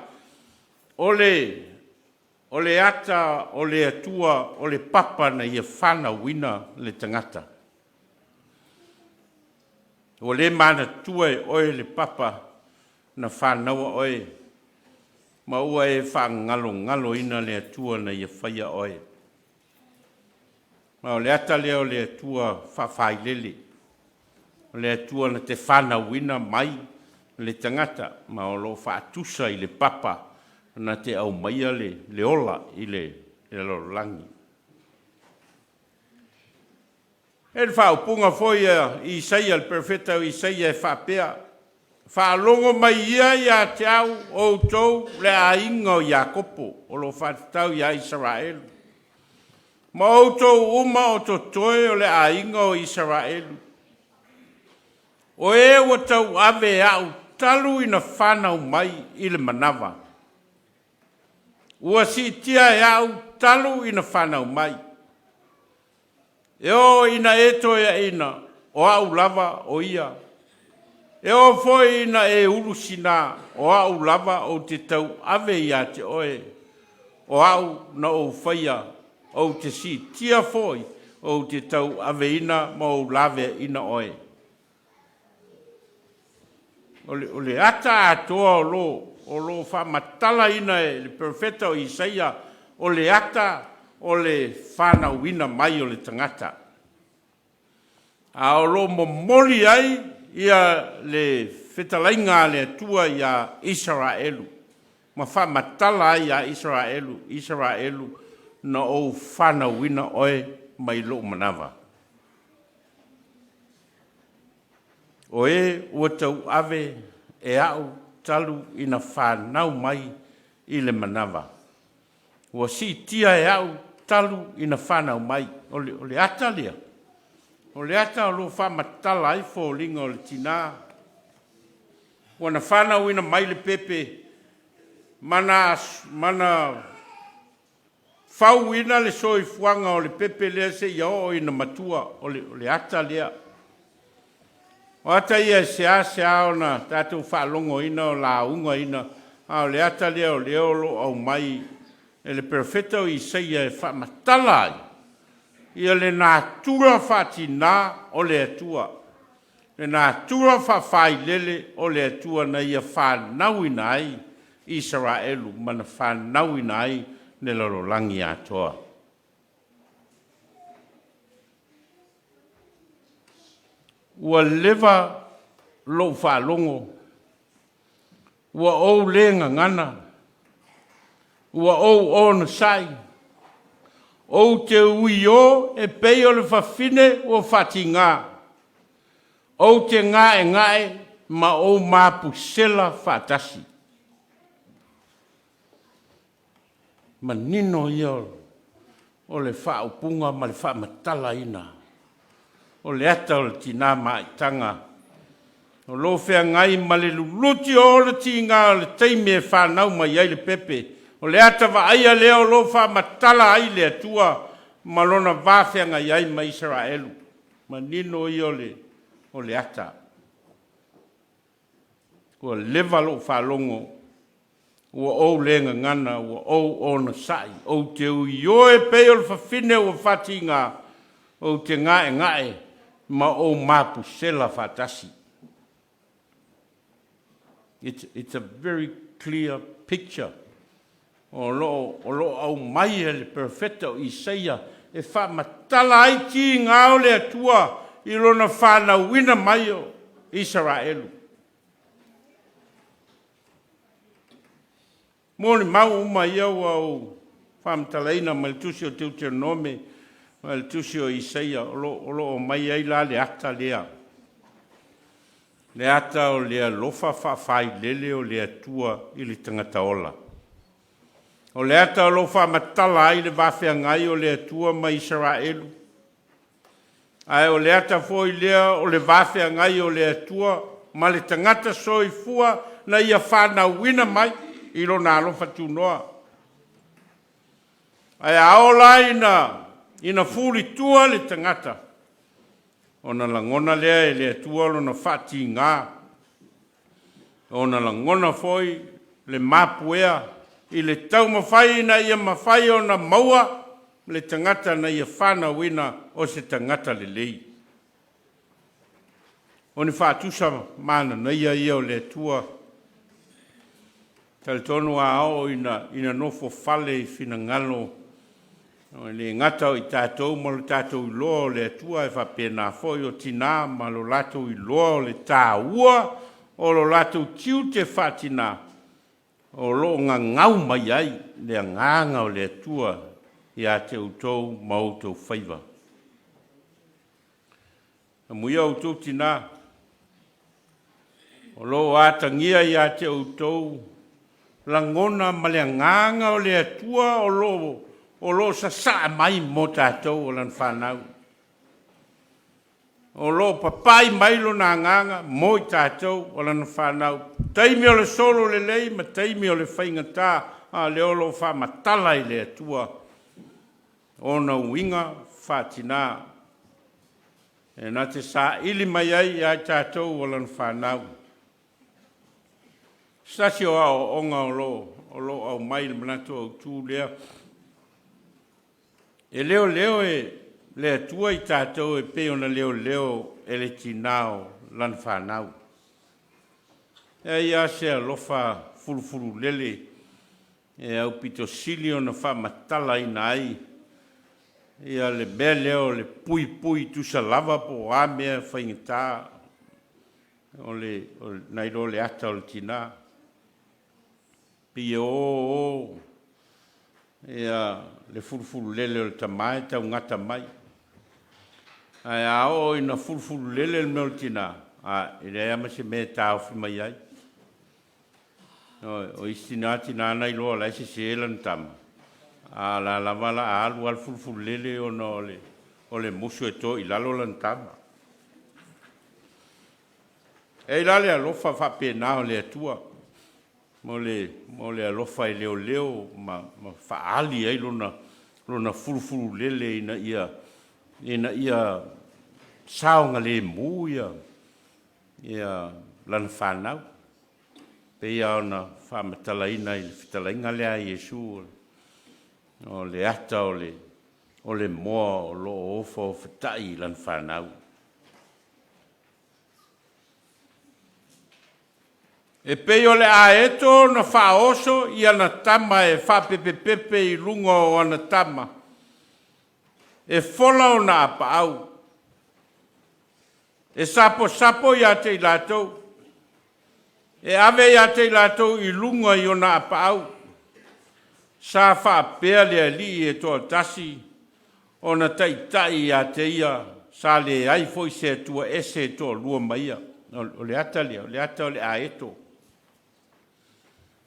o le O le ata o le Atua o le papa na ia fanauina le tagata. Ua le manatua e oe le papa na fanaua oe, ma ua e faagalogaloina le Atua na ia faia oe. Ma o le ata lea o le Atua faafailele, o le Atua na te fanauina mai le tagata, ma o lo o faatusa i le papa na te aumaia le ola i le lalolagi. E le faaupuga foi a Isaia, le perofeta o Isaia e faapea, Faalogo mai ia ia te au, o outou le aiga o Iakopo, o lo o faatatau ia Isaraelu, ma outou uma o totoe o le aiga o Isaraelu, o e ua tauave e au talu ina fanau mai i le manava, ua siitia e au talu ina fanau mai. E oo ina e toeaina, o au lava o ia. E oo foi ina e ulu sina, o au lava ou te tauave ia te oe, o au na ou faia, ou te siitia foi, ou te tauaveina ma ou laveaina oe. O le ata atoa o lo o lo o faamatalaina e le perofeta o Isaia, o le ata o le fanauina mai o le tagata. A o lo o momoli ai ia le fetalaiga a le Atua iā Isaraelu, ma faamatala ai iā Isaraelu, Isaraelu, na ou fanauina oe mai lou manava. O e ua tauave e a'u talu ina fanau mai i le manava. Ua siitia e a'u talu ina fanau mai. O le, o le ata lea, o le ata o lo o faamatala ai foliga o le tinā. Ua na fanauina mai le pepe ma na, ma na fauina le soifuaga o le pepe lea seia oo ina matua, o le, o le ata lea. O ata ia e seasea ona tatou faalogoina o laugaina, a o le ata lea o lea o lo o aumai e le perofeta o Isaia e faamatala ai ia le natura faatinā o le Atua, le natura faafailele o le Atua na ia fanauina ai Isaraelu ma na fanauina ai le lalolagi atoa. Ua leva lou faalogo, ua ou le gagana, ua ou onosai, ou te uiō e pei o le fafine ua faatigā, ou te gaegae ma ou mapusela faatasi. Manino ia o le faaupuga ma le faamatalaina o le ata o le tinā maitaga o lo o feagai ma le luluti o ona tiga o le taimi e fanau mai ai le pepe. O le ata vaaia lea o lo o faamatala ai le Atua ma lona va feagai ai ma Isaraelu. Manino ia o le ata. Ua leva lou faalogo, ua ou le gagana, ua ou onosai, ou te uioi e pei o le fafine ua fatiga, ou te gaegae ma ou mapusela faatasi. It's, it's a very clear picture o lo o, o lo o aumai e le perofeta o Isaia e faamatala ai tiga o le Atua i lona fanauina mai o Isaraelu. Molimau uma ia ua ou faamatalaina mai le tusi o Deuteronome ma le tusi o Isaia o lo, o lo o aumai ai la le ata lea. Le ata o le alofa faafailele o le Atua i le tagata ola. O le ata o lo o faamatala ai le va feagai o le Atua ma Isaraelu, ae o le ata foi lea o le va feagai o le Atua ma le tagata soifua na ia fanauina mai i lona alofa tunoa. Ae a ola ina, ina fulitua le tagata, ona lagona lea e le Atua lona faatigā, ona lagona foi le mapuea i le taumafai ina ia mafai ona maua le tagata na ia fanauina o se tagata lelei. O ni faatusa mananaia ia o le Atua. Talitonu a oo ina, ina nofo fale i finagalo E le gata o i tatou ma lo tatou iloa o le Atua, ae faapena foi o tinā ma lo latou iloa o le taua o lo latou tiute faatinā, o lo o gagau mai ai le Agaga o le Atua ia te outou ma outou faiva. Amuia outou tinā, o lo o atagia ia te outou lagona ma le Agaga o le Atua o lo o lo o sasaa mai mo tatou o lana fanau. O lo o papai mai lona Agaga mo i tatou o lana fanau. Taimi o le solo lelei ma taimi o le faigata, a o lea o lo o faamatala i le Atua ona uiga faatinā e na te saili mai ai ia i tatou o lana fanau. Se tasi o aoaoga o lo o lo o aumai i le manatu autu lea, e leoleo e le Atua i tatou e pei ona leoleo e le tinā o lana fanau. E ai lava se alofa fulufululele e aupito sili ona faamatalaina ai ia le mea lea o le puipui tusa lava po o a mea faigata o le, nai lo le ata o le tina. Pei e o o ia le fulufululele o le tama e taugata mai, ae a oo ina fulufululele le mea o le tina, a, e leai lava ma se mea e taofi mai ai. O isi tina, tina na iloa o la e sese lana tama, a o la lava la a alu lava le fulufululele ona o le musu e to i lalo lana tama. E i ai la le alofa faapena o le Atua mo le alofa e leoleo ma faaali ai lona fulufululele ina ia saogalemu lana fanau. Pei lava ona faamatalaina i le fetalaiga lea a Iesu, o le ata o le moa o lo o ofaofatai i lana fanau. E pei o le aeto na faaoso i ana tama e faapepepepe i luga o ana tama, e fola ona apaau, e saposapo ia te i latou, e ave ia te i latou i luga i ona apaau. Sa faapea le Alii e toatasi ona taitai ia te ia, sa leai foi se Atua ese e toalua ma ia. O le ata lea, o le ata o le aeto.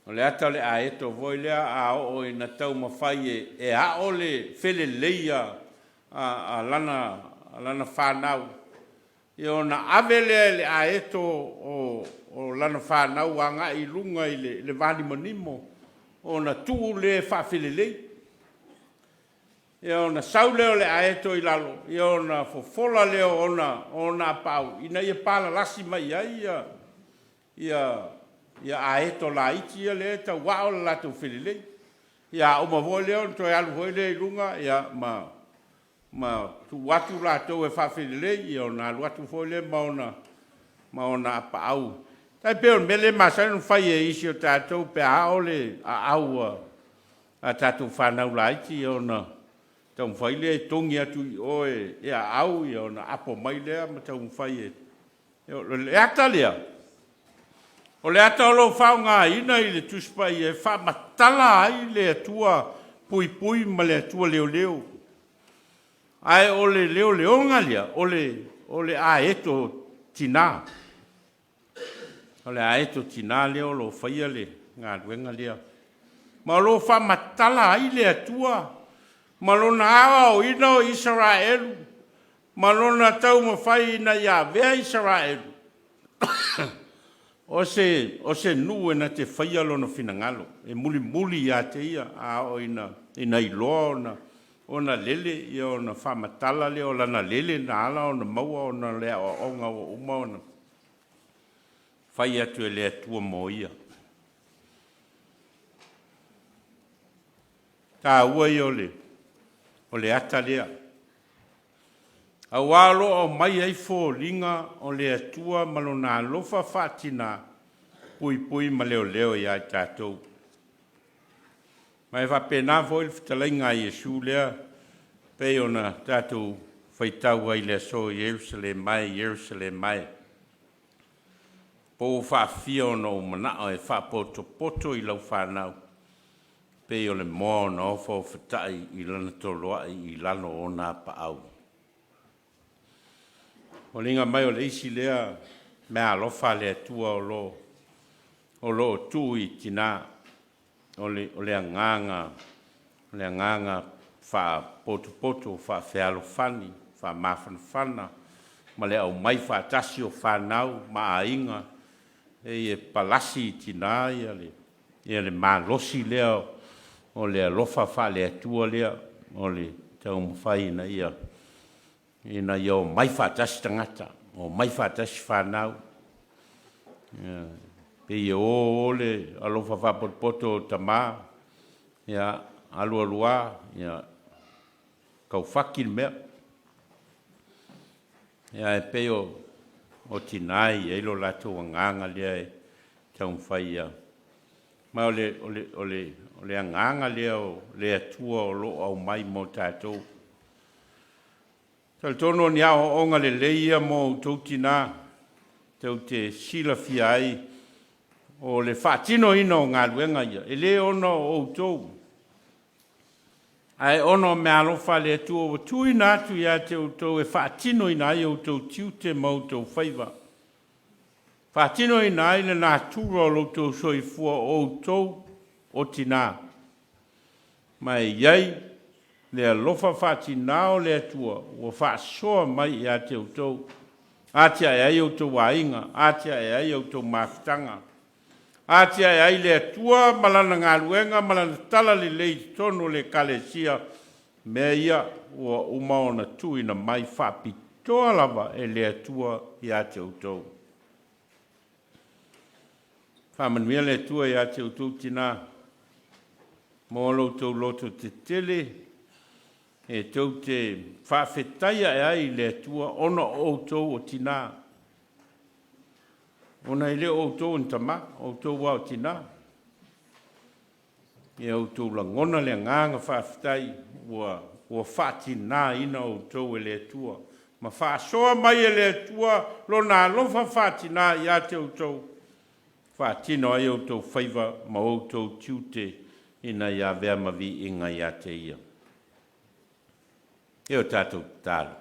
O le ata o le aeto foi lea a oo ina taumafai e ao le felelei a lana fanau, ia ona ave lea e le aeto o lana fanau agai i luga i le vanimonimo ona tuu lea e faafelelei. Ia ona sau lea o le aeto i lalo, ia ona fofola lea o ona apaau ina ia palalasi mai i ai ia aeto laiti ia lea e tau ao le latou felelei. Ia a uma foi lea ona toe alu foi lea i luga ia ma tuu atu latou e faafelelei, ia ona alu atu foi lea ma ona apaau. E tai pei o le mea lea e masani ona fai e isi o tatou pe a ao le aau a tatou fanau laiti, ona taumafai lea e togi atu i o e aau, ona apo mai lea ma taumafai e... O le ata lea, o le ata o lo o faaaogaina i le Tusi Paia e faamatala ai le Atua puipui ma le Atua leoleo. Ae o le leoleoga lea, o le aeto tina. O le aeto tina lea o lo o faia le galuega lea, ma o lo o faamatala ai le Atua ma lona aoaoina o Isaraelu ma lona taumafai ina ia avea Isaraelu o se nuu e na te faia lona finagalo, e mulimuli ia te ia, a oo ina iloa ona lele, ia ona faamatala lea o lana lele na ala ona maua ona o le aoaoga ua uma ona fai atu e le Atua mo ia. Taua ia o le ata lea, aua o lo o aumai ai foliga o le Atua ma Lona alofa faatina puipui ma leoleo ia i tatou. Ma e faapena foi le fetalaiga a Iesu lea pei ona tatou faitau ai i le aso, Ierusalema e, Ierusalema e, po ua faafia ona ou manao e faapotopoto i lau fanau, pei o le moa ona ofaofatai i lana toloai i lalo o ona apaau. Foliga mai o le isi lea meaalofa a le Atua o lo o tuu i tina, o le agaga o le agaga faapotopoto, faafealofani, faamafanafana ma le aumai faatasi o fanau ma aiga, e palasi i tina le malosi lea o le alofa faale-Atua lea, o le taumafai ina ia omai faatasi tagata, omai faatasi fanau. Pei e o o le alofa faapotopoto o tama, ia, alu alu lava, ia, taufaki le mea. Ae pei o tina e i ai lo latou agaga lea. taumafai ia. Ma o le, o le, o le, o le agaga lea o le Atua o lo o aumai mo tatou. Talitonu o ni aoaoga lelei ia mo outou tinā, tou te silafia ai o le faatinoina o galuega ia, e le ona o outou, ae ona o meaalofa a le Atua ua tuuina atu ia te outou e faatinoina ai outou tiute ma outou faiva, faatinoina ai le natura o lo outou soifua o outou o tinā. Ma e i ai le alofa faatinā o le Atua ua faasoa mai ia te outou, atiae ai outou aiga, atiae ai outou mafutaga, atiae ai le Atua ma Lana galuega ma Lana talalelei i totonu o le Ekalesia, mea ia ua uma ona tuuina mai faapitoa lava e le Atua ia te outou. Faamanuia le Atua ia te outou tinā, mo lo outou loto tetele e tou te faafetai ae ai i le Atua ona o outou o tinā. Ona e le o outou o ni tamā, o outou lava o tinā. Ia outou lagona le agaga faafetai ua ua faatinaina outou e le Atua ma faasoa mai e le Atua Lona alofa faatina ia te outou, faatino ai outou faiva ma outou tiute ina ia avea ma viiga ia te Ia. E o tatou tatalo.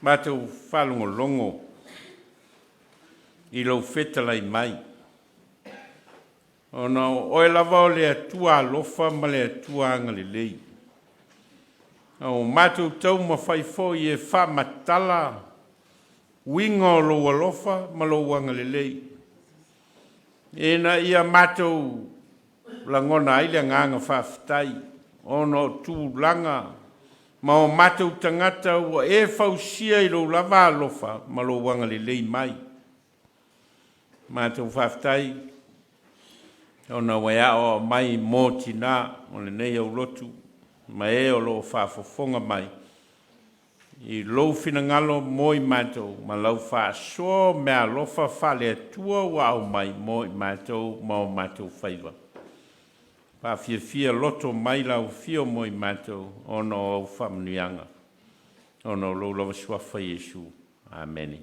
Matou faalogologo i lou fetalai mai, ona o oe lava o le Atua alofa ma le Atua agalelei. A ua matou taumafai foi e faamatala uiga o lou alofa ma lou agalelei, ina ia matou lagona ai le agaga faafetai ona o tulaga ma o matou tagata ua e fausia i lou lava alofa ma lou agalelei mai. Matou faafetai ona ua e aoao mai mo tinā o lenei aulotu ma e o lo o faafofoga mai i lou finagalo mo i matou ma lau faasoa o meaalofa faale-Atua ua aumai mo i matou ma o matou faiva. Faafiafia loto mai lau afio mo i matou ona o au faamanuiaga, ona o lou lava suafa Iesu. Amene.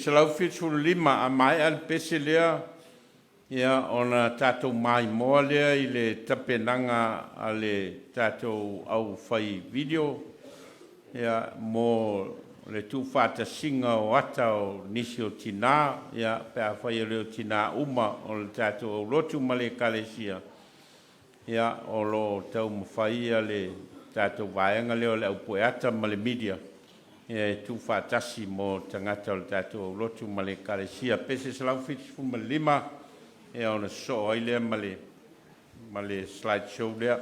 175 a maea le pese lea, ia ona tatou maimoa lea i le tapenaga a le tatou au fai video ia mo le tuufaatasiga o ata o nisi o tinā, ia pe afai e le o tinā uma o le tatou aulotu ma le Ekalesia, ia o lo o taumafai le tatou vaega lea o le au pueata ma le media e tuufaatasi mo tagata o le tatou aulotu ma le Ekalesia. Pese 175, ia ona sosoo ai lea ma le slide show lea.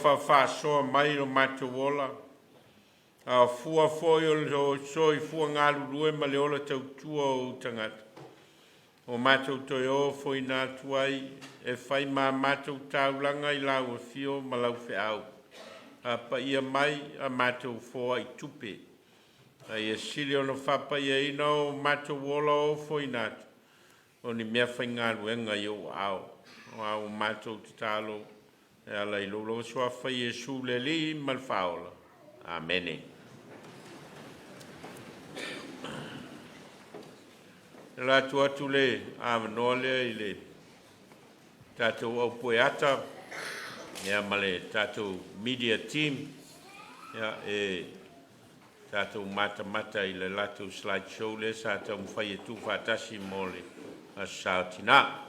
alofa faasoa mai lo matou ola, a o fua foi o le soifua galulue ma le ola tautua o ou tagata, ua matou toe ofoina atu ai e fai ma matou taulaga i lau afio ma lau feau. Faapaia mai a matou foai tupe, a ia sili ona faapaiaina o matou ola ofoina atu, o ni mea faigaluega i ou aao. O a ua matou tatalo e ala i lou lava suafa Iesu le Alii ma le Faaola. Amene. E latu atu le avanoa lea i le tatou au pueata ia ma le tatou media team ia, e tatou matamata i le latou slide show lea sa taumafai e tuufaatasi mo le Aso Sa o Tina.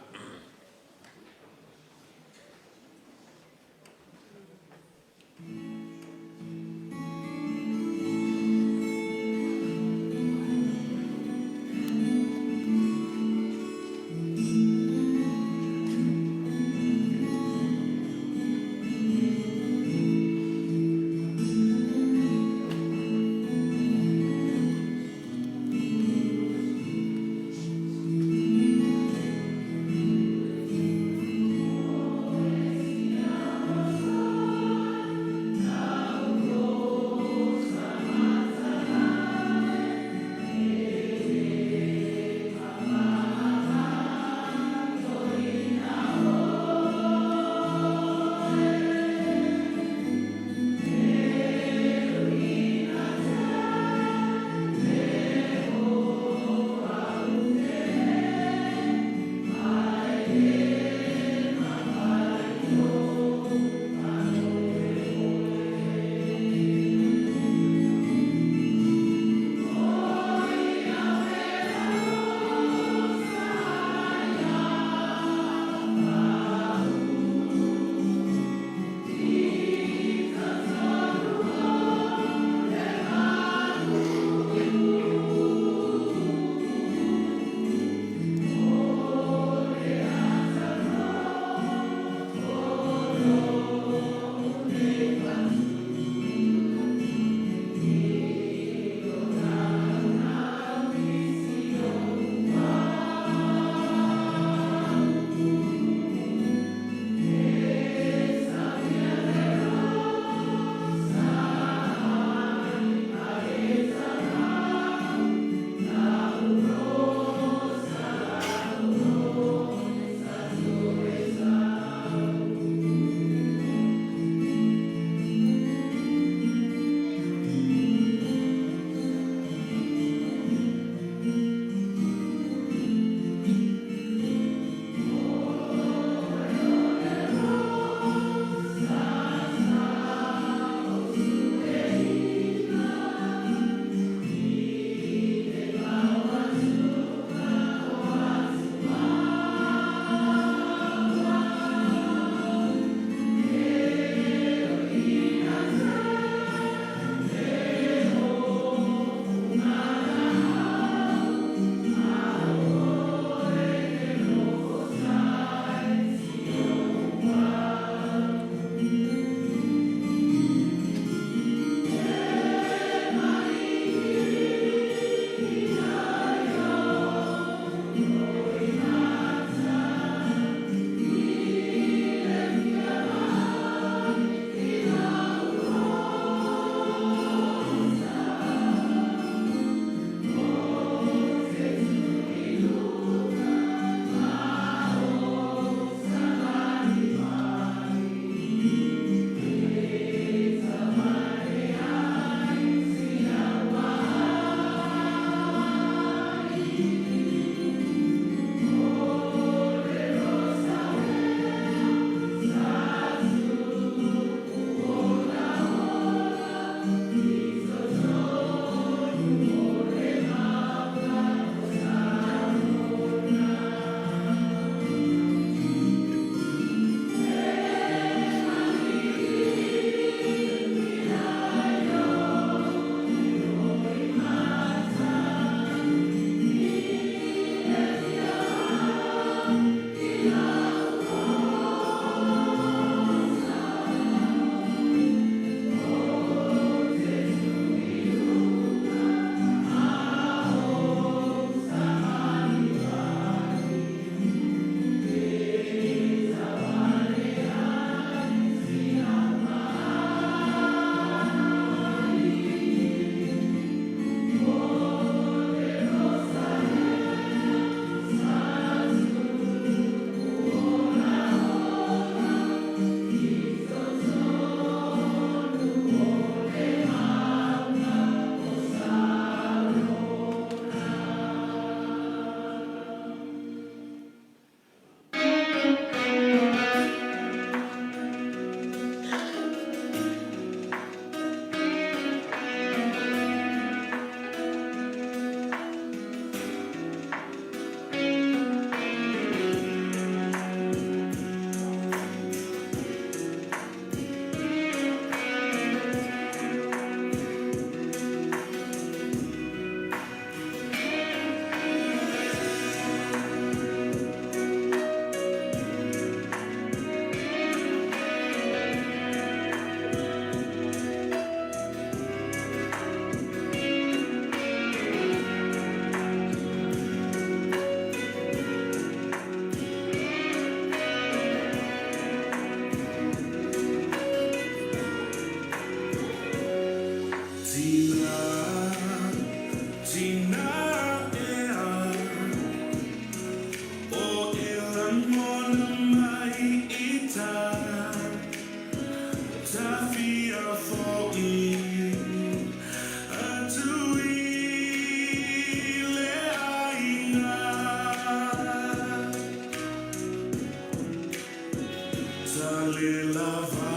le lava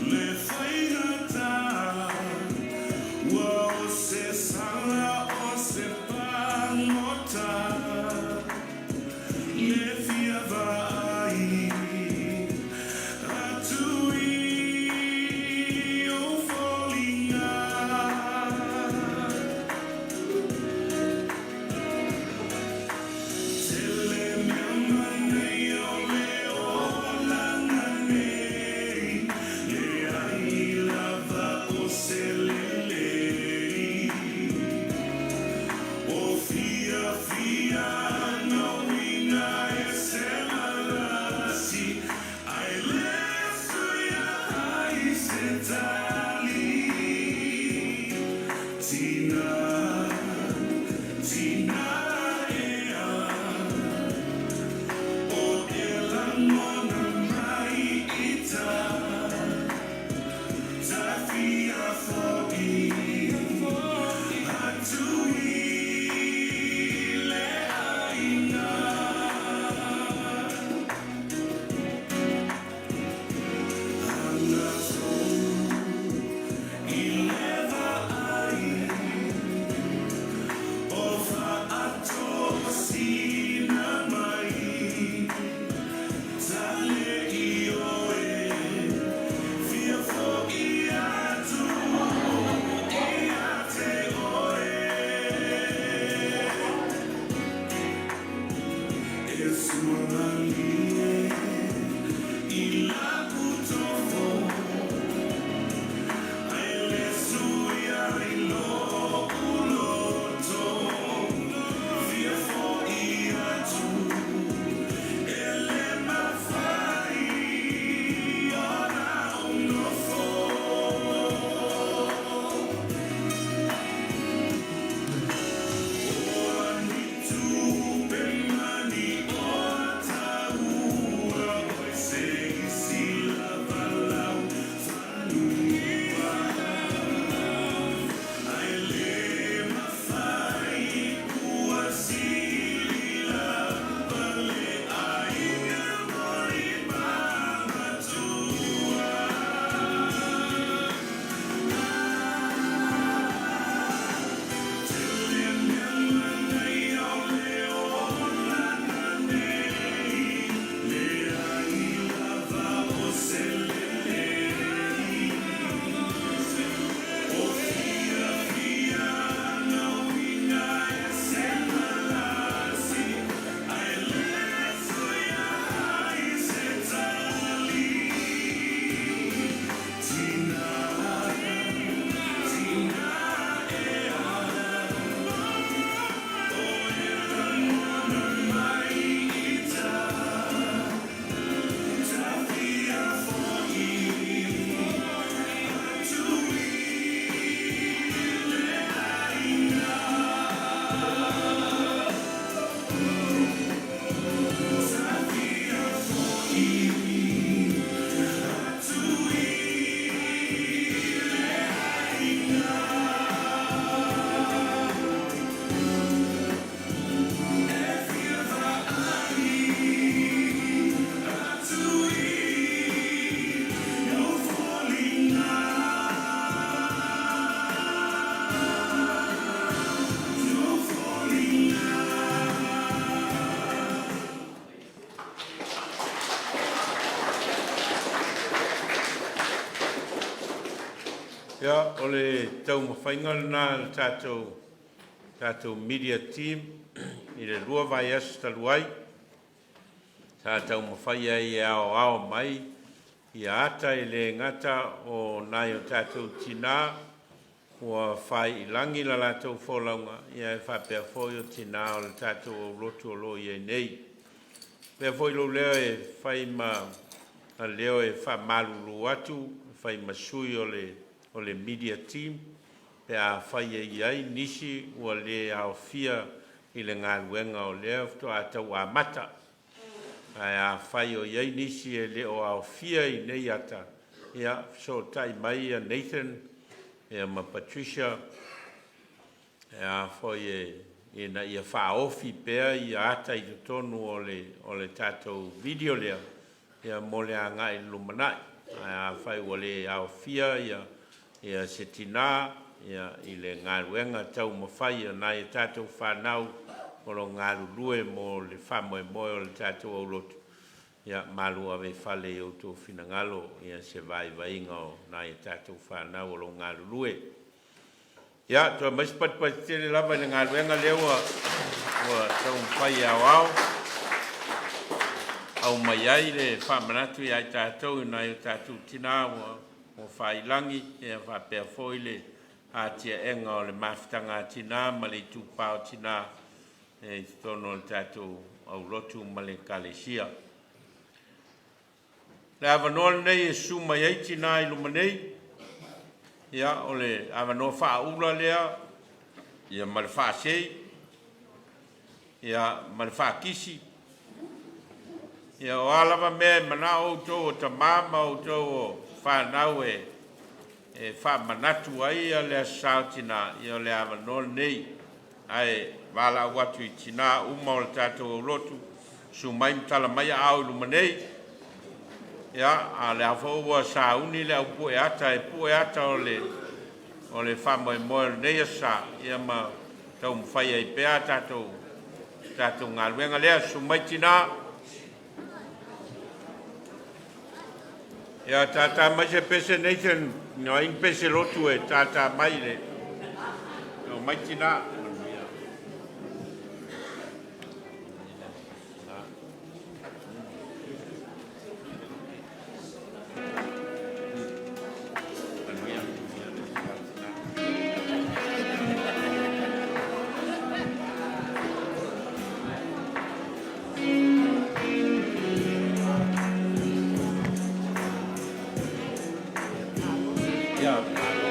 le faigata Ua o se sala o se pagota Le fia vaai atu i ou foliga. Tele mea manaia o le olaga nei, leai lava o se lelei. O fiafia na uiga e se malasi, ae le suia ai se tali. Tina, tina ea, o e lagona mai i ta, ta fia fo'i atu i le aiga. Aga fou i le vaai o faatosina mai, tale i oe fia fo'i atu ia te oe. E suamalie i laku tofo, ae le suia i lo'u loto, fia fo'i atu e le mafai ona ou nofo. O a ni tupe ma ni oa taua, oi se isi lava lau fanua. Ae le mafai ua sili lava le aiga moni ma matua. Tele mea manaia o le olaga nei, leai lava o se lelei. O fiafia na uiga e se malasi, ae le suia ai se tali. Tina, tina ea, o e lagona mai i ta, ta fia fo'i atu i le aiga. Ta fia fo'i atu i le aiga. E fia vaai atu i ou foliga. Ou foliga. Ia, o le taumafaiga lena a le tatou tatou media team i le 2 vaiaso talu ai, sa taumafai ai e aoao mai ia ata e le gata o nai o tatou tinā ua fāi'ilagi la latou folauga, ia ae faapea foi o tinā o le tatou aulotu o lo o i ai nei. Avea foi lou leo e fai ma leo e faamalulu atu, e fai ma sui o le o le media team pe afai e i ai nisi ua le aofia i le galuega o lea faatoa tau amata. Ae afai o i ai nisi e le o aofia i nei ata, ia fesootai mai ia Nathan ia ma Patricia e a foi e ina ia faaofi pea ia ata i totonu o le o le tatou video lea. ia mo le agai i le lumanai. Ae afai ua le aofia ia se tinā ia i le galuega taumafai a nai a tatou fanau o lo o galulue mo le faamoemoe o le tatou aulotu, ia malu ave i fale i outou finagalo ia se vaivaiga o nai a tatou fanau o lo o galulue. Ia, toe aumai se patipati tele lava i le galuega lea ua taumafai e aoao aumai ai le faamanatu ia i tatou i nai o tatou tinā ua faiilagi, ia faapea foi le atiaega o le mafutaga a tinā ma le itupa o tinā i totonu o le tatou aulotu ma le Ekalesia. O le avanoa lenei e susu mai ai tinā i luma nei, ia o le avanoa faaula lea ia ma le faasei ia ma le faakisi. Ia o a lava mea e manao outou o tamā ma outou o fanau e faamanatu ai le Aso Sa o Tinā, ia o le avanoa lenei. Ae valaau atu i tinā uma o le tatou aulotu, susu mai ma tala mai aao i luma nei. Ia, a o lea foi ua sauni le au pue ata e pue ata o le faamoemoe o lenei aso Sa, ia ma taumafai ai pea a tatou galuega lea. Susu mai tinā. Ia tātā mai se pese Nathan, no ai ni pese lotu e tātā mai le. No mai tinā. Manuia. Manuia. Ia, malo.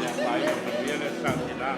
Ia, faaiu manuia le Aso Sa o Tinā.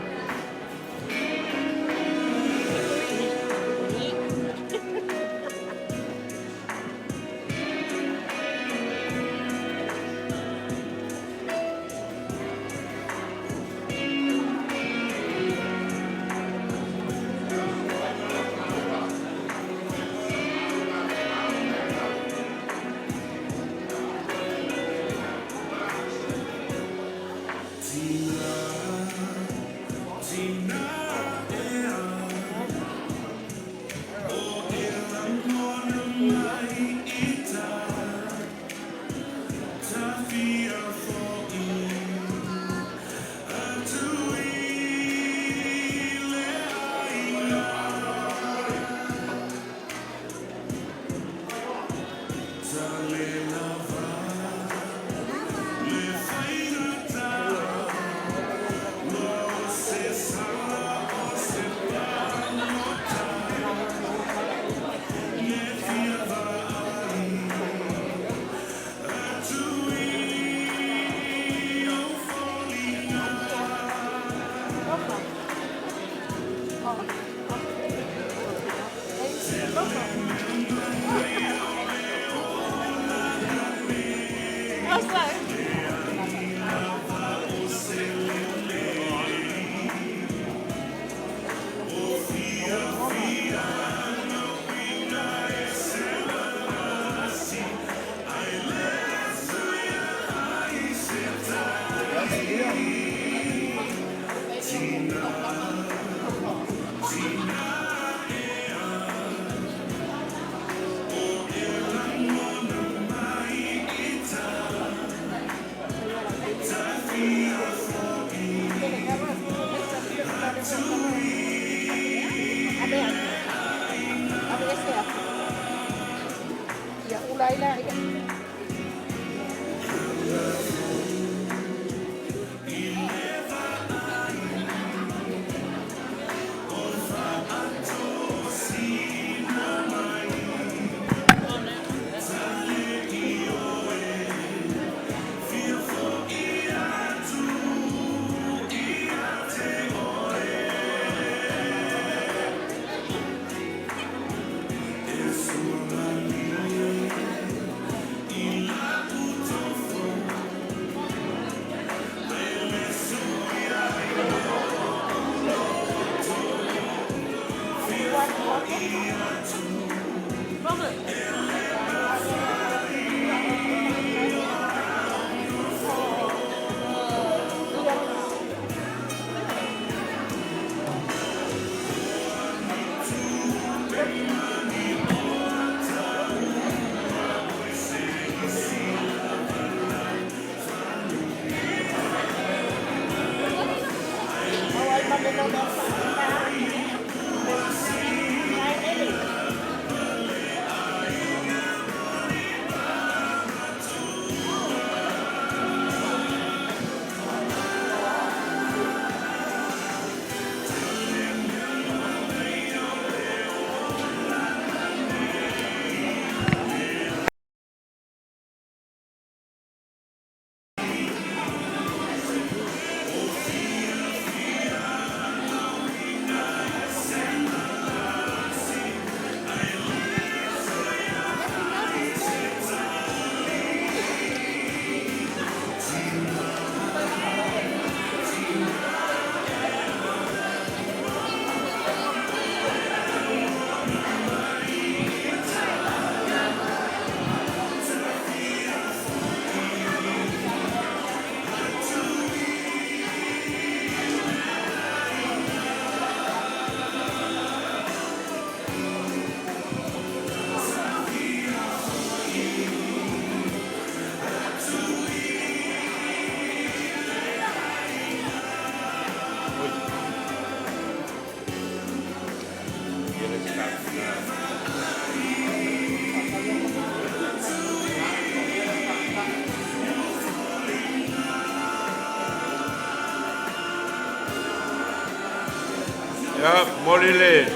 Ia, momoli le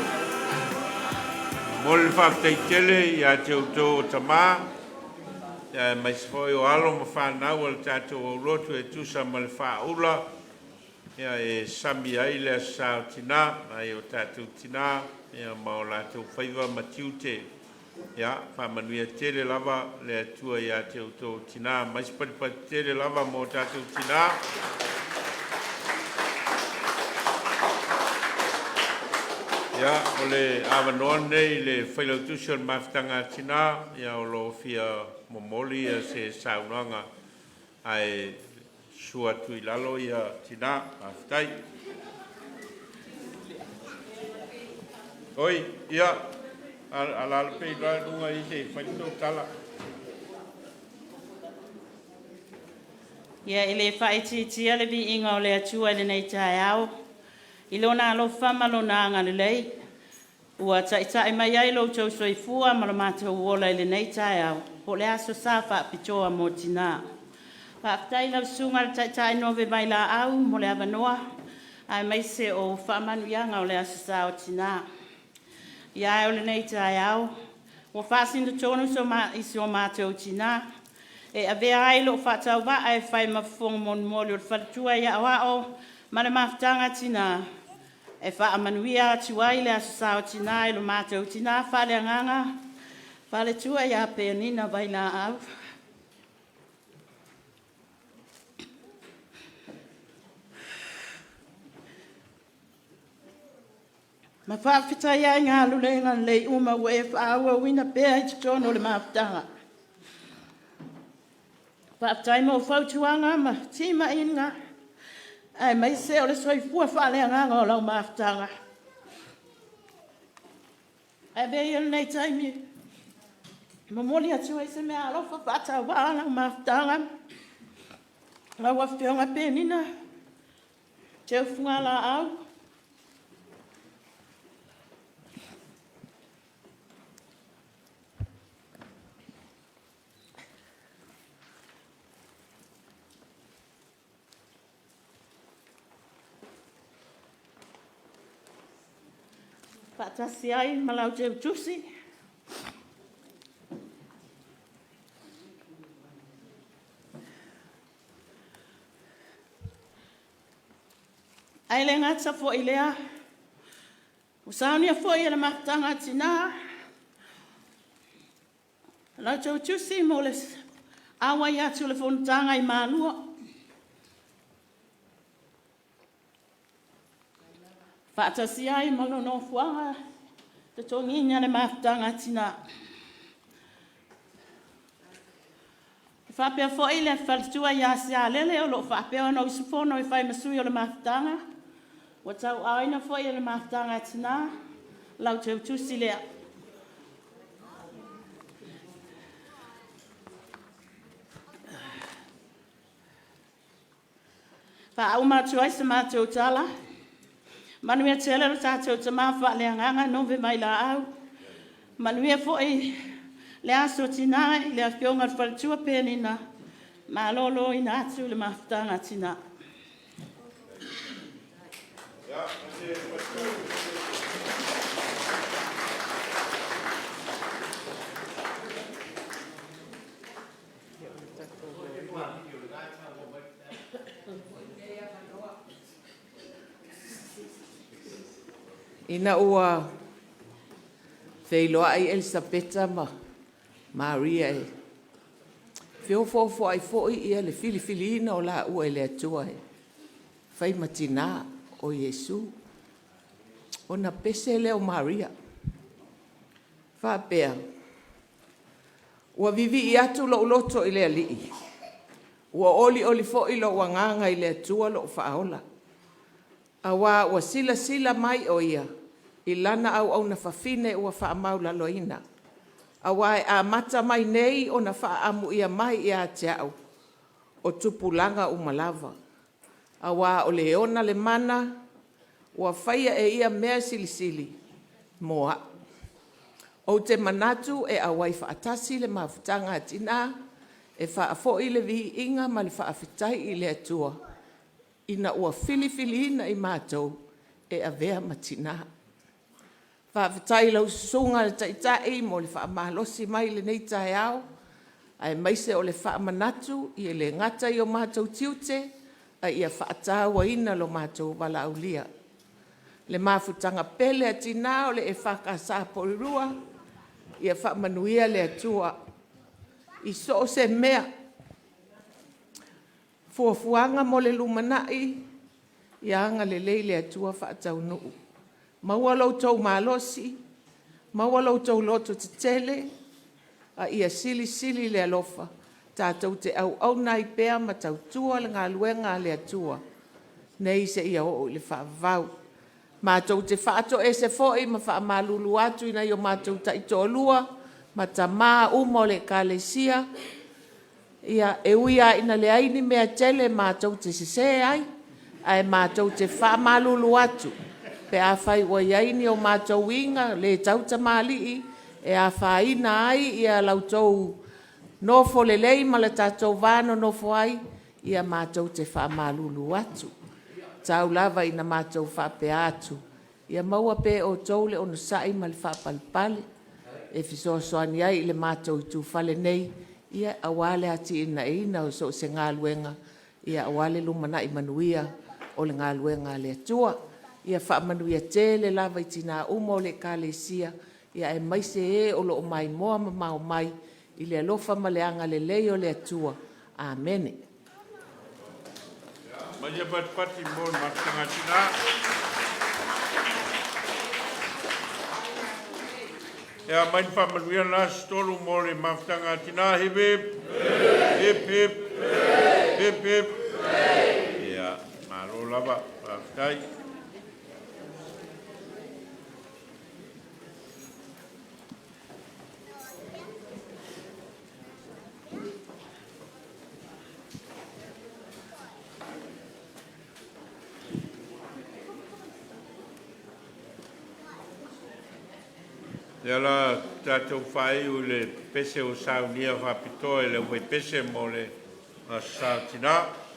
momoli le faafetai tele ia te outou o tamā, aemaise foi o alo ma fanau a le tatou aulotu e tusa ma le faaula e sami ai le Aso Sa o Tina, nai o tatou tina ma o latou faiva ma tiute. Ia faamanuia tele lava le Atua ia te outou tina. Mai se patipati tele lava mo tatou tina. Ia, o le avanoa lenei i le Failautusi o le Mafutaga a Tina, o lo o fia momoli se saunoaga ae susu atu i lalo tina. Faafetai. Oi, ia, alaala pea i luga i se i fai le tou tala. Ia, e le faaitiitia le viiga o le Atua i lenei taeao, i Lona alofa ma Lona agalelei, ua taitai mai ai lo outou soifua ma lo matou ola i lenei taeao, po o le Aso Sa faapitoa mo tina. Faafetai i lau Susuga i le Taitai Nove Vailaau mo le avanoa, aemaise o faamanuiaga o le Aso Sa o Tina. Ia, ae o lenei taeao, ua faasino tonu i si o matou tina, e avea ai lou faatauvaa e fai ma fofoga molimoli o le faletua i Aoao ma le Mafutaga a Tina, e faamanuia atu ai le Aso Sa o Tina i lo matou tina faaleagaga, faletua ia Penina Vailaau. Ma faafetaia ai galuega lelei uma ua e faaauauina pea i totonu o le mafutaga. Faafetai mo fautuaga ma timaiga, aemaise o le soifua faaleagaga o lau mafutaga. Ae avea ia lenei taimi e momoli atu ai se meaalofa faatauvaa lau mafutaga, lau Afioga Penina Teufugalaau. Faatasi ai ma lau teutusi. Ae le gata foi i lea, ua saunia foi e le mafutaga a tina lau teutusi mo le auai atu o le fonotaga i Malua. Faatasi ai ma le nofoaga totogiina le mafutaga a tina. Faapea foi le faletua ia Sialele o lo o faapea ona usufono e fai ma sui o le mafutaga, ua tauaaoina foi e le mafutaga a Tina lau teutusi lea. Faauma atu ai se matou tala, manuia tele lo tatou Tama faaleagaga Nove Vailaau, manuia foi le Aso Tina i le Afioga i le Faletua Penina, maloloina atu le mafutaga a Tina. Ina ua feiloai Elisapeta ma Maria e feofoofoai foi le filifiliina o laua e le Atua e fai ma tina o Iesu, ona pese lea o Maria, faapea, “Ua vivii atu lou loto i le Alii, ua olioli foi lou agaga i le Atua lou Faaola, aua ua silasila mai o Ia i lana auauna fafine ua faamaualaloina. Aua e amata mai nei ona faaamuia mai ia te au o tupulaga uma lava. Aua o Le e ona le mana, ua faia e Ia mea silisili mo a'u. Ou te manatu e auai faatasi le mafutaga a tina e faafoi le viiga ma le faafetai i le Atua ina ua filifiliina i matou e avea ma tina.” Faafetai i lau Susuga i le Taitai mo le faamalosi mai i lenei taeao aemaise o le faamanatu e le gata i o matou tiute a ia faatauaina lo matou valaaulia. Le mafutaga pele a Tina o le EFKS a Porirua, ia faamanuia le Atua i so o se mea, fuafuaga mo le lumanai, ia agalelei le Atua faataunuu. Maua lo outou malosi, maua lo outou lototetele, a ia silisili le alofa tatou te auauna ai pea ma tautua le galuega a le Atua nei seia oo i le faavavau. Matou te faatoese foi ma faamalulu atu i nai o matou taitoalua ma tama uma o le Ekalesia, e ui lava ina leai ni mea tele matou te sese ai, ae matou te faamalulu atu pe afai ua i ai ni o matou uiga le tautamalii e afaina ai la outou nofo lelei ma le tatou va nonofo ai, ia matou te faamalulu atu. Tau lava ina matou faapea atu, ia maua pea e outou le onosai ma le faapalepale e fesoasoani ai i le matou itufale nei aua le atinaeina o so o se galuega aua le lumanai manuia o le galuega a le Atua. Ia faamanuia tele lava i tina uma o le Ekalesia, aemaise e o lo o maimoa mamao mai i le alofa ma le agalelei o le Atua. Amene. Maia se patipati mo le mafutaga a Tina. Ia aumai ni faamanuia na se tolu mo le mafutaga a Tina. Hip hip! Hip hip! Hip hip! Ia, malo lava, faafetai. Ia o le a tatou faaiu i le pese ua saunia faapitoa e le aufaipese mo le Aso Sa o Tina.